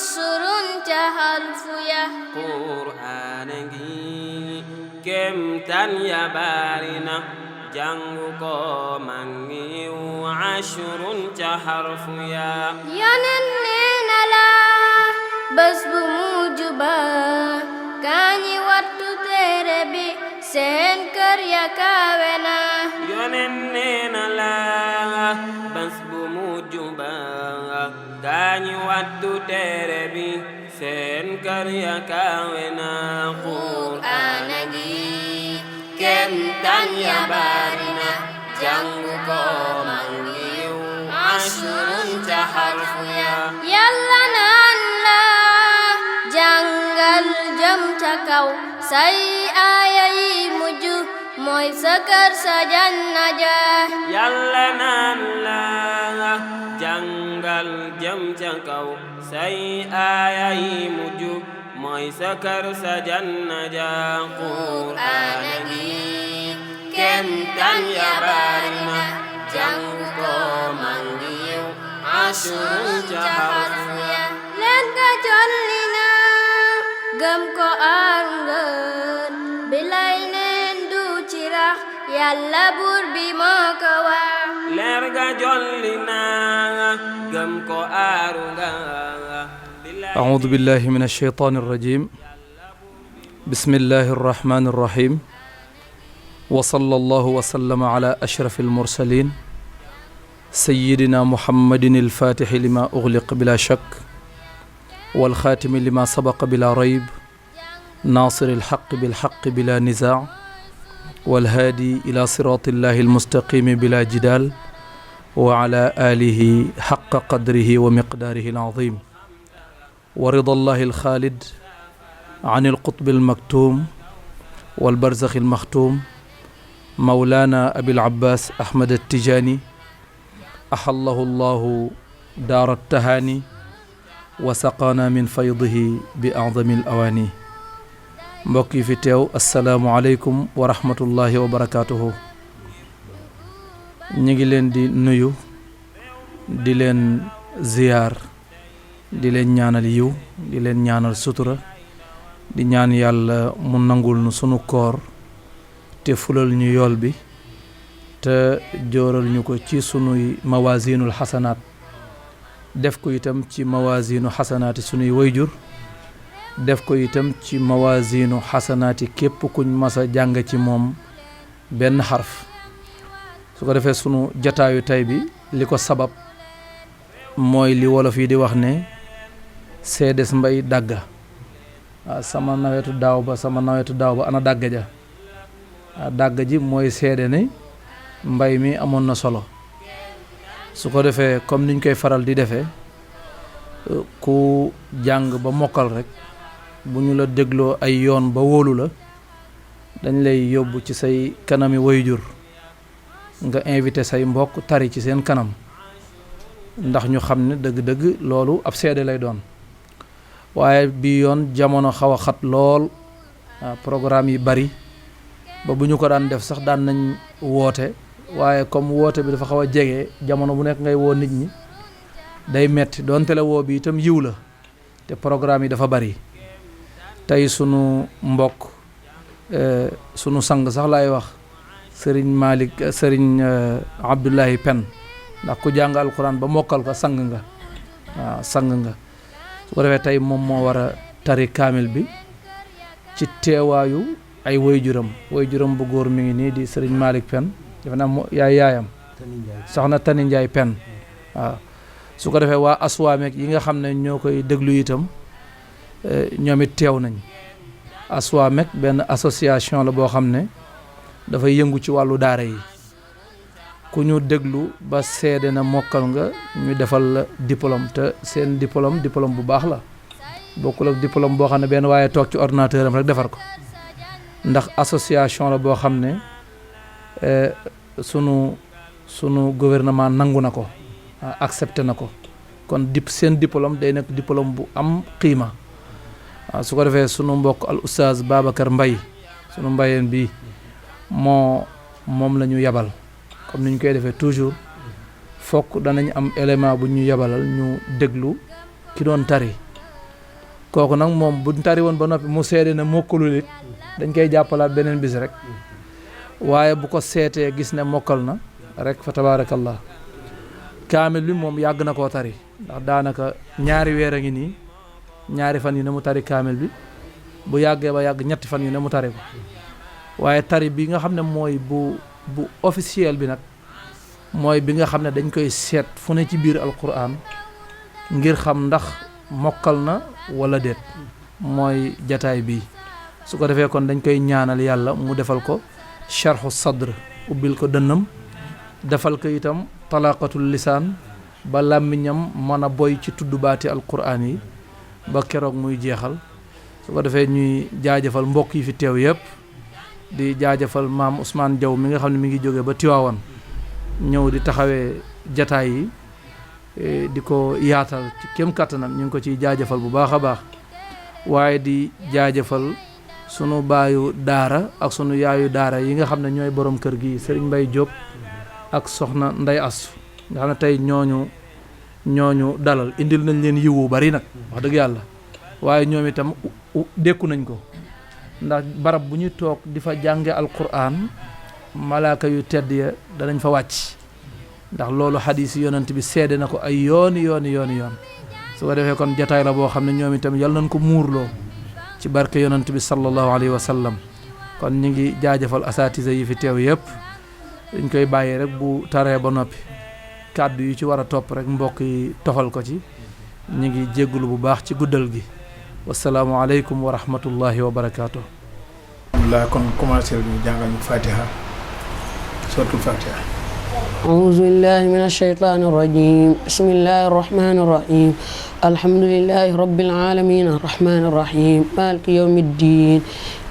asrun ca xarfu ya qur'aan ngi kemtan ya barina jàngu ko mangi ashrun ca xarfu ya yonen nee na la bés bu mujj ba kañi wattu téere bi seen kër ya kawe na yonen nee na la bés bu mujj ba kañi wattu téere bi seen kër ya kawe na qur'aan ngi kemtan ya barina jàngu ko mangi ashrun ca xarfu ya yàlla naan la jàngal jëm ca kaw say aaya yi mujj mooy sa kër sa janna ja yàlla naan la jàngal jëm ca kaw say aaya yi mujj mooy sa kër sa janna ja qur'aan ngi kemtan ya barina jàngu ko mangi ashrun ca xarfu ya leen nga jolli na gëm ko aar ngeen bilay neen du ci rax yàlla buur bi moo ko wax leer ga jolli na gëm ko aaru nga أعوذ بالله من الشيطان الرجيم بسم الله الرحمن الرحيم وصلى الله وسلم على أشرف المرسلين سيدنا محمد الفاتح لما أغلق بلا شك والخاتم لما سبق بلا ريب ناصر الحق بالحق بلا نزاع والهادي إلى صراط الله المستقيم بلا جدال وعلى آله حق قدره ومقداره العظيم ورضا الله الخالد عن القطب المكتوم والبرزخ المختوم مولانا أبي العباس أحمد التجاني أحله الله دار التهاني وسقانا من فيضه بأعظم الأواني mbokki fi teew asalaamualeykum wa rahmatullahi wa barakaatuhu ñu ngi leen di nuyu di leen ziyaar di leen ñaanal yiw di leen ñaanal sutura di ñaan yàlla mu nangul nu sunu koor te fulal ñu yool bi te jooral ñu ko ci sunuy mawasinul xasanaat def ko itam ci mawasinu xasanaati sunuy wayjur def ko itam ci mawasinu xasanaati képp kuñ masa jàng ci moom benn xarf su ko defee sunu jataayu tay bi li ko sabab mooy li wolof yi di wax ne seedes mbay dàgga sama nawetu daaw ba ana dàgga ja dàgga ji mooy seede ne mbay mi amoon na solo su ko defee comme niñ koy faral di defee ku jàng ba mokkal rek bu ñu la dégloo ay yoon ba wóolu la dañ lay yóbbu ci say kanami wayjur nga invité say mbokk tari ci seen kanam ndax ñu xam ne dëgg-dëgg loolu ab seede lay doon waaye bi yoon jamono xaw a xat lool programme yi bari ba bu ñu ko daan def sax daan nañ woote waaye comme woote bi dafa xaw a jege jamono bu nekk ngay woo nit ñi day metti doonte la woo bi itam yiw la te programme yi dafa bari tey sunu mbokk sunu sang sax laay wax sëriñ Abdullahi Pen ndax ku jàng alquran ba mokkal ko sang nga waaw sang nga su ko defee tey moom moo war a tari kaamil bi ci teewaayu ay wayjuram bu góor mi ngi nii di sëriñ Malick Pen defe naa yaayam soxna Tani Njaay Pen waaw su ko defee waa aswaameek yi nga xam ne ñoo koy déglu itam ñoom it teew nañ aswaameek benn association la boo xam ne dafay yëngu ci wàllu daara yi ku ñu déglu ba seede na mokkal nga ñu defal la diplôme te seen diplôme bu baax la bokkul ak diplôme boo xam ne benn waaye toog ci ordinateur am rek defar ko ndax association la boo xam ne sunu gouvernement nangu na ko accepté na ko kon seen diplôme day nekk diplôme bu am qiima waaw su ko defee sunu mbokk al oustaz Babacar Mbay sunu mbayeen bi moom la ñu yabal comme ni ñu koy defee toujours fokk danañ am élément bu ñu yabalal ñu déglu ki doon tari kooku nag moom buñ tari woon ba noppi mu seede ne mokkalul it dañ koy jàppalaat beneen bis rek waaye bu ko seetee gis ne mokkal na rek fa tabaarakallah kaamil bi moom yàgg na koo tari ndax daanaka ñaari weer a ngi nii ñaari fan yu ne mu tari kaamil bi bu yàggee ba yàgg ñetti fan yu ne mu tari ko waaye tari bi nga xam ne mooy bu officiel bi nag mooy bi nga xam ne dañ koy seet fu ne ci biir alquran ngir xam ndax mokkal na wala déet mooy jataay bii su ko defee kon dañ koy ñaanal yàlla mu defal ko sharhu sadr ubbil ko dënnam defal ko itam talaqatul lisaan ba làmmiñam mën a boy ci tudd baati alquran yi ba keroog muy jeexal su ko defee ñuy jaajëfal mbokk yi fi teew yëpp di jaajëfal maam Ousmane Diaw mi nga xam ne mi ngi jóge ba Tiwaawan ñëw di taxawee jataay yi di ko yaatal ci kem kattanam ñu ngi ko ciy jaajëfal bu baax a baax waaye di jaajëfal sunu baayu daara ak sunu yaayu daara yi nga xam ne ñooy borom kër gi Serigne Mbaye Diop ak soxna Ndey Asu nga xam ne tey ñooñu dalal indil nañ leen yiwu bari nag wax dëgg yàlla waaye ñoom itam dékku nañ ko ndax barab bu ñu toog di fa jànge alquran malaaka yu tedd ya danañ fa wàcc ndax loolu xadiis yonent bi seede na ko ay yooni su ko defee kon jataay la boo xam ne ñoom itam yal nañ ko muurloo ci barke yonent bi sallallahu alayhi wa sallam kon ñu ngi jaajëfal asatisa yi fi teew yëpp dañ koy bàyyi rek bu taree ba noppi kàddu yu ci war a topp rek mbokk yi tofal ko ci ñu ngi jéggulu bu baax ci guddal gi wasalaamu aleykum wa rahmatullahi wa barakaatu. alhamdulilah kon commencé ñu jàngal ñu fatiha suratul fatiha. أعوذ بالله من الشيطان الرجيم بسم الله الرحمن الرحيم الحمد لله رب العالمين الرحمن الرحيم مالك يوم الدين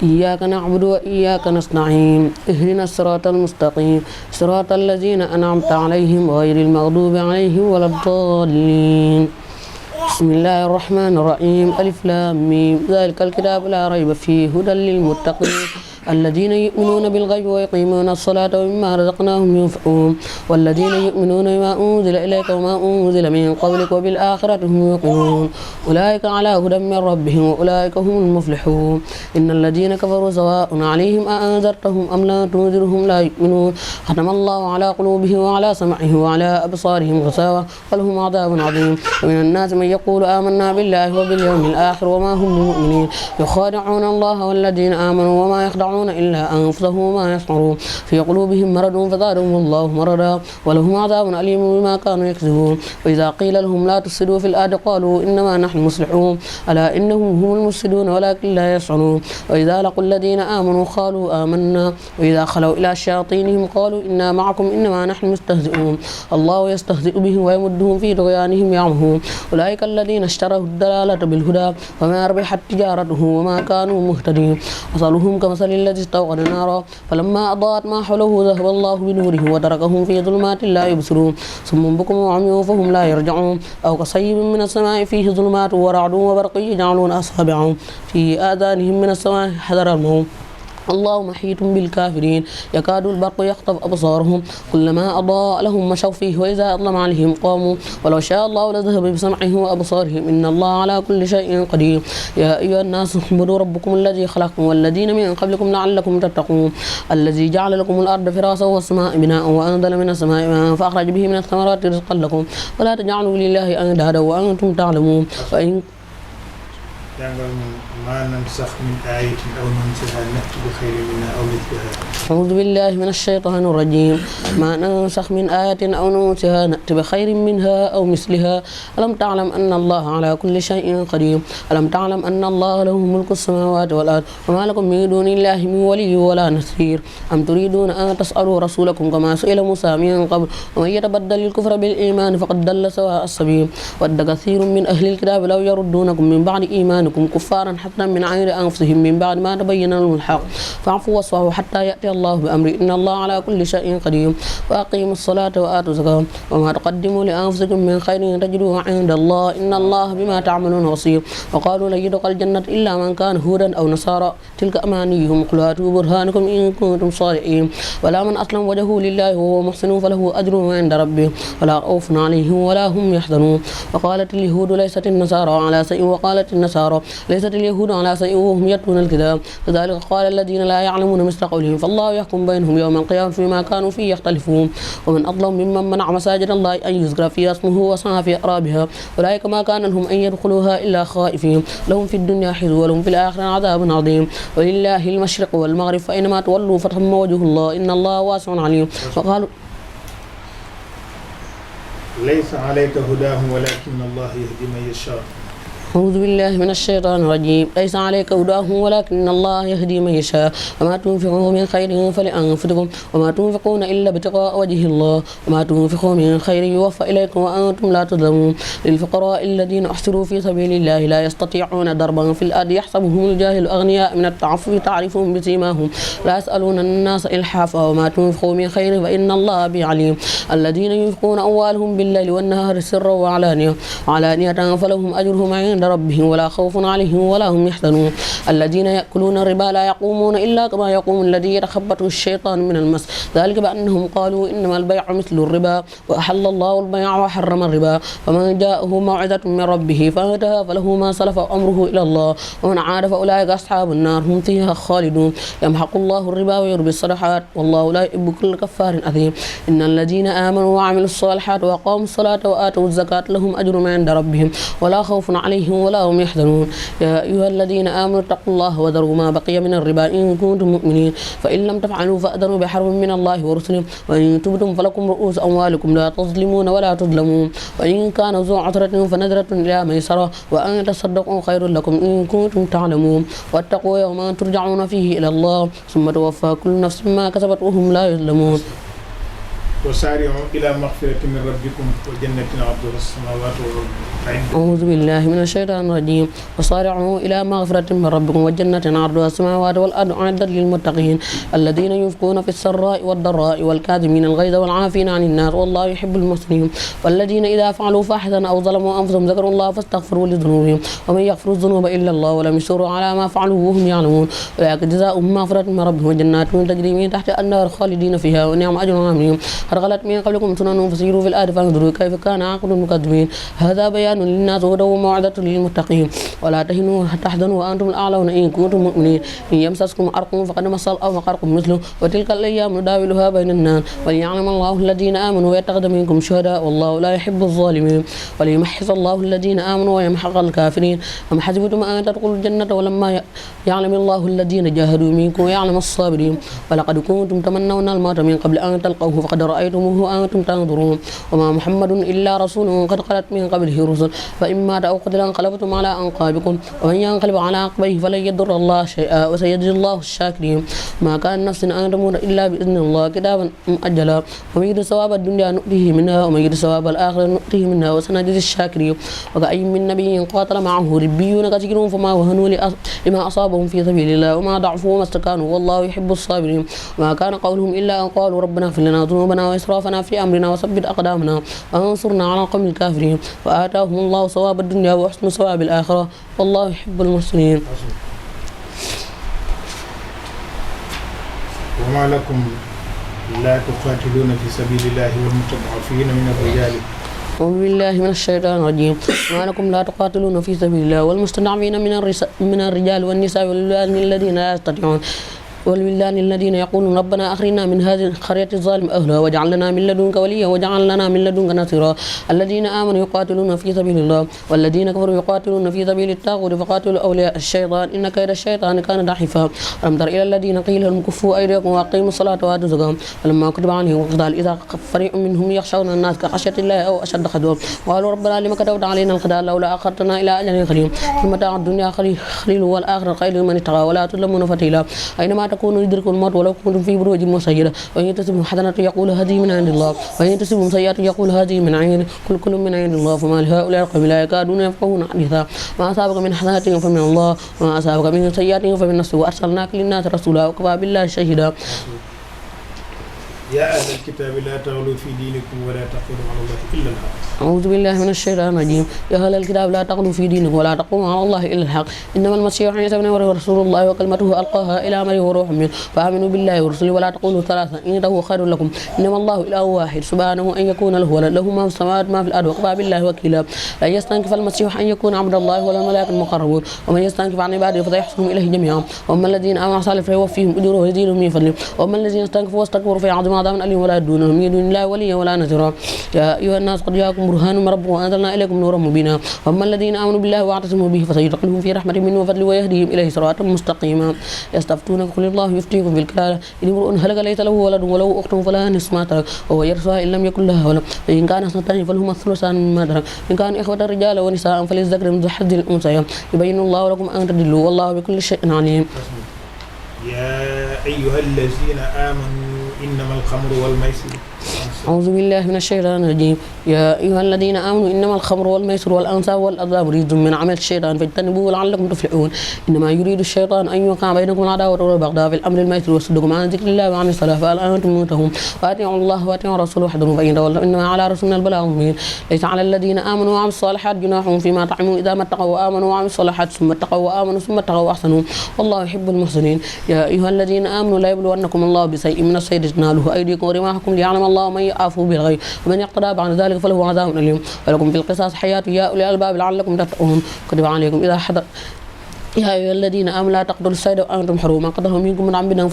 إياك نعبد وإياك نستعين اهدنا الصراط المستقيم صراط الذين أنعمت عليهم غير المغضوب عليهم ولا الضالين بسم الله الرحمن الرحيم ألف لام ميم ذلك الكتاب لا ريب فيه هدى للمتقين الذين يؤمنون بالغيب ويقيمون الصلاة ومما رزقناهم ينفقون والذين يؤمنون بما أنزل إليك وما أنزل من قبلك وبالآخرة هم يوقنون أولئك على هدى من ربهم وأولئك هم المفلحون إن الذين كفروا سواء عليهم أأنذرتهم أم لا تنذرهم لا يؤمنون ختم الله على قلوبهم وعلى سمعهم وعلى أبصارهم غشاوة ولهم عذاب عظيم ومن الناس من يقول آمنا بالله وباليوم الآخر وما هم بمؤمنين يخادعون الله والذين آمنوا وما يخدعون إلا أنفسهم وما يشعرون في قلوبهم مرض فزادهم الله مرضا ولهم عذاب أليم بما كانوا يكذبون وإذا قيل لهم لا تفسدوا في الأرض قالوا إنما نحن مصلحون ألا إنهم هم المفسدون ولكن لا يشعرون وإذا لقوا الذين آمنوا قالوا آمنا وإذا خلوا إلى شياطينهم قالوا إنا معكم إنما نحن مستهزئون الله يستهزئ بهم ويمدهم في طغيانهم يعمهون أولئك الذين اشتروا الضلالة بالهدى فما ربحت تجارتهم وما كانوا مهتدين مثلهم كمثل الذي استوقد نارا فلما أضاءت ما حوله ذهب الله بنورهم وتركهم في ظلمات لا يبصرون صم بكم وعمي فهم لا يرجعون أو كصيب من السماء فيه ظلمات ورعد وبرق يجعلون أصابعهم في آذانهم من السماء حذر الموت الله محيط بالكافرين يكاد البرق يخطف أبصارهم كلما أضاء لهم مشوا فيه وإذا أظلم عليهم قاموا ولو شاء الله لذهب بسمعهم وأبصارهم إن الله على كل شيء قدير يا أيها الناس اعبدوا ربكم الذي خلقكم والذين من قبلكم لعلكم تتقون الذي جعل لكم الأرض فراشا والسماء بناء وأنزل من السماء ماء فأخرج به من الثمرات رزقا لكم ولا تجعلوا لله أندادا وأنتم تعلمون وإن ما ننسخ من آية أو ننسها نأتي بخير منها أو مثلها. أعوذ بالله من الشيطان الرجيم ما ننسخ من آية أو ننسها نأتي بخير منها أو مثلها ألم تعلم أن الله على كل شيء قدير ألم تعلم أن الله له ملك السماوات والأرض وما لكم من دون الله من ولي ولا نصير أم تريدون أن تسألوا رسولكم كما سئل موسى من قبل ومن يتبدل الكفر بالإيمان فقد ضل سواء السبيل ود كثير من أهل الكتاب لو يردونكم من بعد إيمانكم كفارا حسنة من عند أنفسهم من بعد ما تبين لهم الحق فاعفوا واصفحوا حتى يأتي الله بأمره إن الله على كل شيء قدير وأقيموا الصلاة وآتوا الزكاة وما تقدموا لأنفسكم من خير تجدوه عند الله إن الله بما تعملون بصير وقالوا لن يدخل الجنة إلا من كان هودا أو نصارى تلك أمانيهم قل هاتوا برهانكم إن كنتم صادقين ولا من أسلم وجهه لله وهو محسن فله أجر عند ربه ولا خوف عليهم ولا هم يحزنون وقالت اليهود ليست النصارى على شيء وقالت النصارى ليست اليهود على شيء وهم يتلون الكتاب كذلك قال الذين لا يعلمون مثل قولهم فالله يحكم بينهم يوم القيامة فيما كانوا فيه يختلفون ومن أظلم ممن منع مساجد الله أن يذكر فيها اسمه وسعى في أعرابها أولئك ما كان لهم أن يدخلوها إلا خائفين لهم في الدنيا خزي ولهم في الآخرة عذاب عظيم ولله المشرق والمغرب فأينما تولوا فثم وجه الله إن الله واسع عليم وقالوا ليس عليك هداهم ولكن الله يهدي من يشاء أعوذ بالله من الشيطان الرجيم ليس عليك هداهم ولكن الله يهدي من يشاء وما تنفقوا من خير فلأنفسكم وما تنفقون إلا ابتغاء وجه الله وما تنفقوا من خير يوفى إليكم وأنتم لا تظلمون للفقراء الذين أحصروا في سبيل الله لا يستطيعون ضربا في الأرض يحسبهم الجاهل أغنياء من التعفف تعرفهم بسيماهم لا يسألون الناس إلحافا وما تنفقوا من خير فإن الله به عليم الذين ينفقون أموالهم بالليل والنهار سرا وعلانية فلهم أجرهم عند ربهم ولا خوف عليهم ولا هم يحزنون الذين يأكلون الربا لا يقومون إلا كما يقوم الذي يتخبطه الشيطان من المس ذلك بأنهم قالوا إنما البيع مثل الربا وأحل الله البيع وحرم الربا فمن جاءه موعظة من ربه فانتهى فله ما سلف أمره إلى الله ومن عاد فأولئك أصحاب النار هم فيها خالدون يمحق الله الربا ويربي الصدقات والله لا يحب كل كفار أثيم إن الذين آمنوا وعملوا الصالحات وأقاموا الصلاة وآتوا الزكاة لهم أجر عند ربهم ولا خوف عليهم ولا هم يحزنون يا أيها الذين آمنوا اتقوا الله وذروا ما بقي من الربا إن كنتم مؤمنين فإن لم تفعلوا فأذنوا بحرب من الله ورسله وإن تبتم فلكم رؤوس أموالكم لا تظلمون ولا تظلمون وإن كان ذو عسرة فنذرة إلى ميسرة وأن تصدقوا خير لكم إن كنتم تعلمون واتقوا يوما ترجعون فيه إلى الله ثم توفى كل نفس ما كسبت وهم لا يظلمون وسارعوا إلى مغفرة من ربكم وجنة عرضها السماوات والأرض أعوذ بالله من الشيطان الرجيم وصارعوا إلى مغفرة من ربكم وجنة عرضها السماوات والأرض أعدت للمتقين الذين ينفقون في السراء والضراء والكاظمين الغيظ والعافين عن الناس والله يحب المحسنين والذين إذا فعلوا فاحشة أو ظلموا أنفسهم ذكروا الله فاستغفروا لذنوبهم ومن يغفر الذنوب إلا الله ولم يصروا على ما فعلوا وهم يعلمون أولئك جزاؤهم مغفرة من ربهم وجنات تجري من تحت النار خالدين فيها ونعم أجر عاملين قد خلت من قبلكم سنن فسيروا في الأرض فانظروا كيف كان عاقبة المكذبين هذا بيان للناس وهدى وموعظة للمتقين ولا تهنوا تحزنوا وأنتم الأعلون إن كنتم مؤمنين إن يمسسكم أرق فقد مس القوم قرق مثله وتلك الأيام نداولها بين الناس وليعلم الله الذين آمنوا ويتخذ منكم شهداء والله لا يحب الظالمين وليمحص الله الذين آمنوا ويمحق الكافرين أم حسبتم أن تدخلوا الجنة ولما يعلم الله الذين جاهدوا منكم ويعلم الصابرين ولقد كنتم تمنون الموت من قبل أن تلقوه فقد رأيتموه وأنتم تنظرون وما محمد إلا رسول قد خلت من قبله رسل فإن مات أو قتل انقلبتم على أنقابكم ومن ينقلب على عقبيه فلن يضر الله شيئا وسيجزي الله الشاكرين ما كان نفس أن تموت إلا بإذن الله كتابا مؤجلا ومن يريد ثواب الدنيا نؤتيه منها ومن يريد ثواب الآخرة نؤتيه منها وسنجزي الشاكرين وكأي من نبي قاتل معه ربيون كثير فما وهنوا لما أصابهم في سبيل الله وما ضعفوا وما استكانوا والله يحب الصابرين وما كان قولهم إلا أن قالوا ربنا اغفر لنا ذنوبنا وإسرافنا في أمرنا وثبت أقدامنا وانصرنا على القوم الكافرين وآتاهم الله ثواب الدنيا وحسن ثواب الآخرة والله يحب المحسنين وما لكم لا تقاتلون في سبيل الله والمستضعفين من الرجال أعوذ بالله من الشيطان الرجيم ما لكم لا تقاتلون في سبيل الله والمستضعفين من الرجال والنساء والولدان الذين لا يستطيعون والولدان الذين يقولون ربنا أخرجنا من هذه القرية الظالم أهلها واجعل لنا من لدنك وليا واجعل لنا من لدنك نصيرا الذين آمنوا يقاتلون في سبيل الله والذين كفروا يقاتلون في سبيل الطاغوت فقاتلوا أولياء الشيطان إن كيد الشيطان كان ضعيفا ألم تر إلى الذين قيل لهم كفوا أيديكم وأقيموا الصلاة وآتوا الزكاة فلما كتب عليهم القتال إذا فريق منهم يخشون الناس كخشية الله أو أشد خشية قالوا ربنا لما كتبت علينا القتال لولا أخرتنا إلى أجل قريب ثم متاع الدنيا قليل والآخرة خير لمن اتقى ولا تظلمون فتيلا أينما يكون يدركهم الموت ولو كنتم في بروج مشيدة وإن تصبهم حسنة يقول هذه من عند الله وإن تصبهم سيئة يقول هذه من عند كل من عند الله فما لهؤلاء القوم لا يكادون يفقهون حديثا ما أصابك من حسنة فمن الله وما أصابك من سيئة فمن نفسك وأرسلناك للناس رسولا وكفى بالله شهيدا يا أهل الكتاب لا تغلوا في دينكم ولا تقولوا على الله إلا الحق أعوذ بالله من الشيطان الرجيم يا أهل الكتاب لا تغلوا في دينكم ولا تقولوا على الله إلا الحق إنما المسيح عيسى ابن مريم رسول الله وكلمته ألقاها إلى مريم وروح منه فآمنوا بالله ورسله ولا تقولوا ثلاثة إنه خير لكم إنما الله إله واحد سبحانه أن يكون له ولد له ما في السماوات ما في الأرض وكفى بالله وكيلا لا يستنكف المسيح أن يكون عبد الله ولا الملائكة المقربون ومن يستنكف عن عباده فسيحشرهم إليه جميعا وأما الذين آمنوا وصالحوا فيوفيهم أجورهم ويزيدهم من فضله وأما الذين استنكفوا واستكبروا فيعظم عذابا أليما ولا يدونهم من دون الله وليا ولا نصيرا يا أيها الناس قد جاءكم برهان من ربكم وأنزلنا إليكم نورا مبينا وأما الذين آمنوا بالله واعتصموا به فسيدخلهم في رحمة منه وفضله ويهديهم إليه صراطا مستقيما يستفتونك قل الله يفتيكم في الكلالة إن امرؤ هلك ليس له ولد وله أخت فلها نصف ما ترك وهو يرثها إن لم يكن لها ولد فإن كان اثنتان فلهما الثلثان مما ترك إن كان إخوة رجال ونساء فللذكر مثل حظ الأنثيين يبين الله لكم أن تضلوا والله بكل شيء عليم يا أيها الذين آمنوا إنما الخمر والميسر أعوذ بالله من الشيطان الرجيم يا أيها الذين آمنوا إنما الخمر والميسر والأنصاب والأزلام رجس من عمل الشيطان فاجتنبوه لعلكم تفلحون إنما يريد الشيطان أن يوقع بينكم العداوة والبغضاء في الأمر الميسر ويصدكم عن ذكر الله وعن الصلاة فهل أنتم منتهون وأطيعوا الله وأطيعوا الرسول واحذروا فإن تولوا إنما على رسولنا البلاغ المبين ليس على الذين آمنوا وعملوا الصالحات جناح فيما طعموا إذا ما اتقوا وآمنوا وعملوا الصالحات ثم اتقوا وآمنوا ثم اتقوا وأحسنوا والله يحب المحسنين يا أيها الذين آمنوا لا يبلونكم الله بشيء من الصيد تناله أيديكم ورماحكم ليعلم الله من يعفو بالغيب ومن يقتدى بعد ذلك فله عذاب أليم ولكم في القصاص حياة يا أولي الألباب لعلكم تتقون كتب عليكم إذا حضر يا أيها الذين آمنوا لا تقتلوا الصيد وأنتم حرم من قتله منكم متعمدا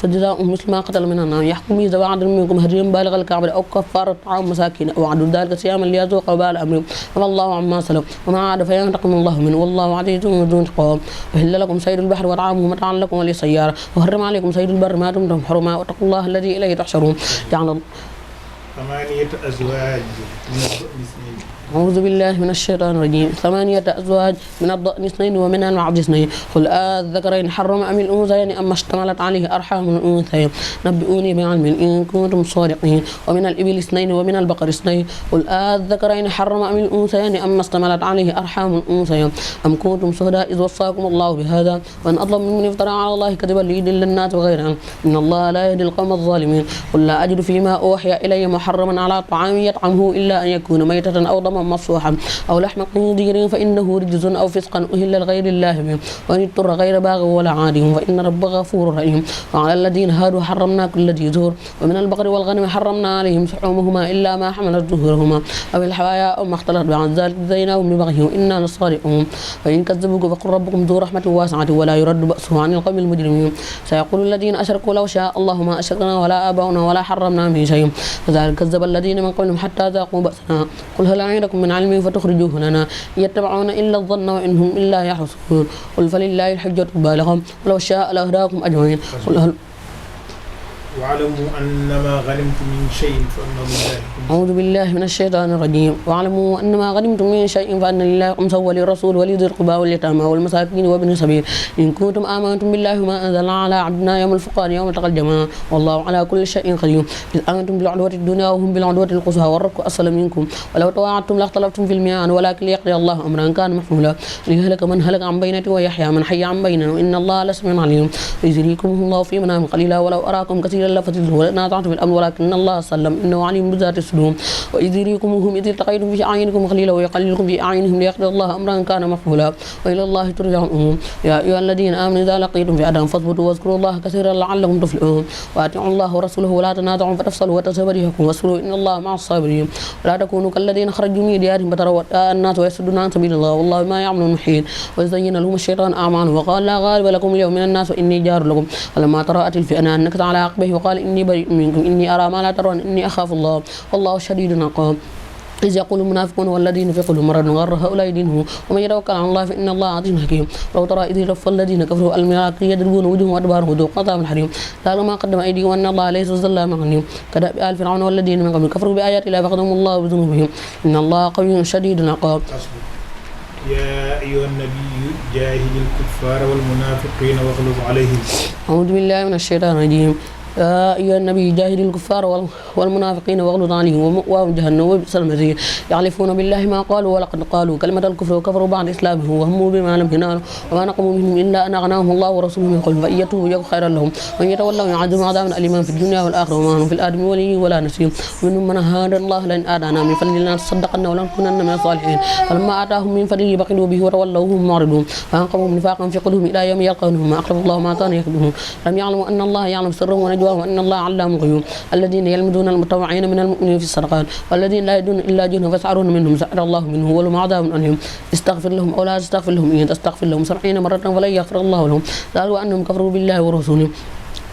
فجزاؤهم مثل ما قتل من النار يحكم به ذوي عدل منكم هديا بالغ الكعبة أو كفارة طعام مساكين أو عدل ذلك صياما ليذوق وبال أمرهم والله عما سلف وما عاد فينتقم الله منه والله عزيز ذو انتقام وحل لكم صيد البحر وطعامه متاعا لكم وللسيارة وحرم عليكم صيد البر ما دمتم حرما واتقوا الله الذي إليه تحشرون جعل 8 أزواج من الضأن اثنين أعوذ بالله من الشيطان الرجيم 8 أزواج من الضأن اثنين ومن المعز اثنين قل الذكرين حرم أم الأنثيين أما اشتملت عليه أرحام الأنثيين نبئوني بعلم إن كنتم صادقين ومن الإبل اثنين ومن البقر اثنين قل الذكرين حرم أم الأنثيين أما اشتملت عليه أرحام الأنثيين أم كنتم شهداء إذ وصاكم الله بهذا وأن أظلم ممن افترى على الله كذبا ليضل الناس وغيرهم إن الله لا يهدي القوم الظالمين قل لا أجد فيما أوحي إلي محرما على طعام يطعمه إلا أن يكون ميتة أو دما مصفوحا أو لحم خنزير فإنه رجس أو فسقا أهل لغير الله به وإن اضطر غير باغ ولا عاد فإن ربك غفور رحيم وعلى الذين هادوا حرمنا كل ذي زور ومن البقر والغنم حرمنا عليهم شحومهما إلا ما حملت ظهورهما أو الحوايا أو ما اختلط بعد ذلك جزيناهم ببغيهم إنا لصادقون فإن كذبوك فقل ربكم ذو رحمة واسعة ولا يرد بأسه عن القوم المجرمين سيقول الذين أشركوا لو شاء الله ما أشركنا ولا آباؤنا ولا حرمنا من شيء فذلك كذب الذين من قبلهم حتى ذاقوا بأسنا قل هل عندكم من علم فتخرجوه لنا يتبعون إلا الظن وإنهم إلا يحسبون قل فلله الحجة البالغة ولو شاء لهداكم أجمعين واعلموا أنما غنمتم من شيء فأن لله أعوذ بالله من الشيطان الرجيم واعلموا أنما غنمتم من شيء فأن لله خمسه وللرسول ولذي القربى واليتامى والمساكين وابن السبيل إن كنتم آمنتم بالله وما أنزلنا على عبدنا يوم الفرقان يوم التقى الجمعان والله على كل شيء قدير إذ أنتم بالعدوة الدنيا وهم بالعدوة القصوى والركب أسفل منكم ولو تواعدتم لاختلفتم في الميعاد ولكن ليقضي الله أمرا كان مفعولا ليهلك من هلك عن بينة ويحيى من حي عن بينة وإن الله لسميع عليم يجريكم الله في منام قليلا ولو أراكم كثيرا لفتلتم ولتنازعتم في الأمر ولكن الله سلم إنه عليم بذات الصدور وإذ يريكموهم إذ التقيتم في أعينكم قليلا ويقللكم في أعينهم ليقضي الله أمرا كان مفعولا وإلى الله ترجع الأمور يا أيها الذين آمنوا إذا لقيتم فئة فاثبتوا واذكروا الله كثيرا لعلكم تفلحون وأطيعوا الله ورسوله ولا تنازعوا فتفشلوا وتذهب ريحكم واصبروا إن الله مع الصابرين ولا تكونوا كالذين خرجوا من ديارهم بطرا الناس ويصدون عن سبيل الله والله ما يعملون محيط وزين لهم الشيطان أعمالهم وقال لا غالب لكم اليوم من الناس وإني جار لكم فلما تراءت الفئتان نكت على عقبه وقال إني بريء منكم إني أرى ما لا ترون إني أخاف الله والله شديد العقاب إذ يقول المنافقون والذين في قلوبهم مرض غر هؤلاء دينهم ومن يتوكل على الله فإن الله عزيز حكيم لو ترى إذ يتوفى الذين كفروا الملائكة يضربون وجوههم وأدبارهم ذوقوا عذاب الحريم ذلك ما قدم أيديهم وأن الله ليس ظلاما للعبيد كدأب آل فرعون والذين من قبل كفروا بآيات الله فأخذهم الله بذنوبهم إن الله قوي شديد العقاب يا أيها النبي جاهد الكفار والمنافقين واغلظ عليهم. أعوذ بالله من الشيطان الرجيم. يا أيها النبي جاهد الكفار والمنافقين واغلظ عليهم ومأواهم جهنم وبئس المصير. يحلفون بالله ما قالوا ولقد قالوا كلمة الكفر وكفروا بعد إسلامهم وهموا بما لم ينالوا وما نقموا منهم إلا أن أغناهم الله ورسوله من قبل فإن يتوبوا يك خيرا لهم وإن يتولوا يعذبهم عذابا أليما في الدنيا والآخرة وما هم في الآدم ولي ولا نصير. ومنهم من هاد الله لئن آتانا من فضله لنصدقن ولنكونن من الصالحين فلما آتاهم من فضله بخلوا به وتولوا وهم معرضون فأنقموا نفاقا في قلوبهم إلى يوم يلقونه ما أقرب الله ما كانوا يكذبون. لم يعلموا أن الله يعلم سرهم ونجواهم وأن الله علام الغيوب. الذين يلمزون المتطوعين من المؤمنين في الصدقات والذين لا يدون إلا جهنم فيسعرون منهم سعر الله منه ولهم عذاب أليم. استغفر لهم أو لا تستغفر لهم إن تستغفر لهم 70 مرة فلن يغفر الله لهم ذلك أنهم كفروا بالله ورسوله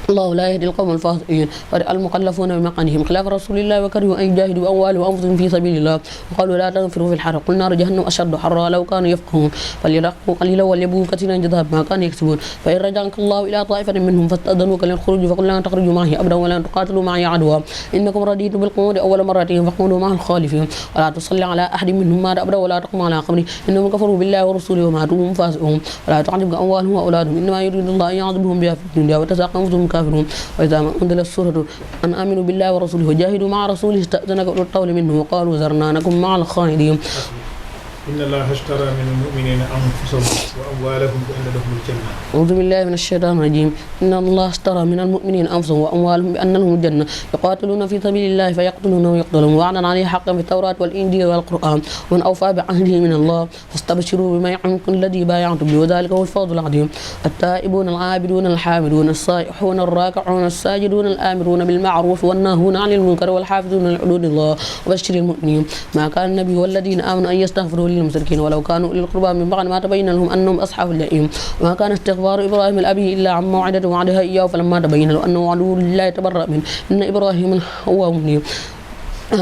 الله لا يهدي القوم الفاسقين. المكلفون بمقامهم خلاف رسول الله وكرهوا أن يجاهدوا بأموالهم وأنفسهم في سبيل الله وقالوا لا تنفروا في الحر قل نار جهنم أشد حرا لو كانوا يفقهون فليرقوا قليلا وليبغوا كثيرا جزاء ما كانوا يكسبون. فإن رجعك الله إلى طائفة منهم فاستأذنوك للخروج فقل لا تخرجوا معي أبدا ولا تقاتلوا معي عدوا إنكم رضيتم بالقعود أول مرة فقولوا مع الخالفين ولا تصلي على أحد منهم مات أبدا ولا تقم على قبره إنهم كفروا بالله ورسوله وماتوا وهم فاسقون ولا تعجبك أموالهم وأولادهم إنما يريد الله أن يعذبهم بها في الدنيا وتزهق أنفسهم كافرون. وإذا ما أنزلت السورة أن آمنوا بالله ورسوله وجاهدوا مع رسوله استأذنك أولو الطول منه وقالوا ذرنا نكن مع الخالدين. إن الله اشترى من المؤمنين أنفسهم وأموالهم بأن لهم الجنة. أعوذ بالله من الشيطان الرجيم. إن الله اشترى من المؤمنين أنفسهم وأموالهم بأن لهم الجنة يقاتلون في سبيل الله فيقتلون ويقتلون وعدا عليه حقا في التوراة والإنجيل والقرآن ومن أوفى بعهده من الله فاستبشروا ببيعكم الذي بايعتم به وذلك هو الفوز العظيم. التائبون العابدون الحامدون الصائحون الراكعون الساجدون الآمرون بالمعروف والناهون عن المنكر والحافظون لحدود الله وبشر المؤمنين. ما كان النبي والذين آمنوا أن يستغفروا للمشركين ولو كانوا أولي القربى من بعد ما تبين لهم أنهم أصحاب الجحيم. وما كان استغفار إبراهيم لأبيه إلا عن موعدة وعدها إياه فلما تبين له أنه عدو لله تبرأ منه إن إبراهيم هو منيب.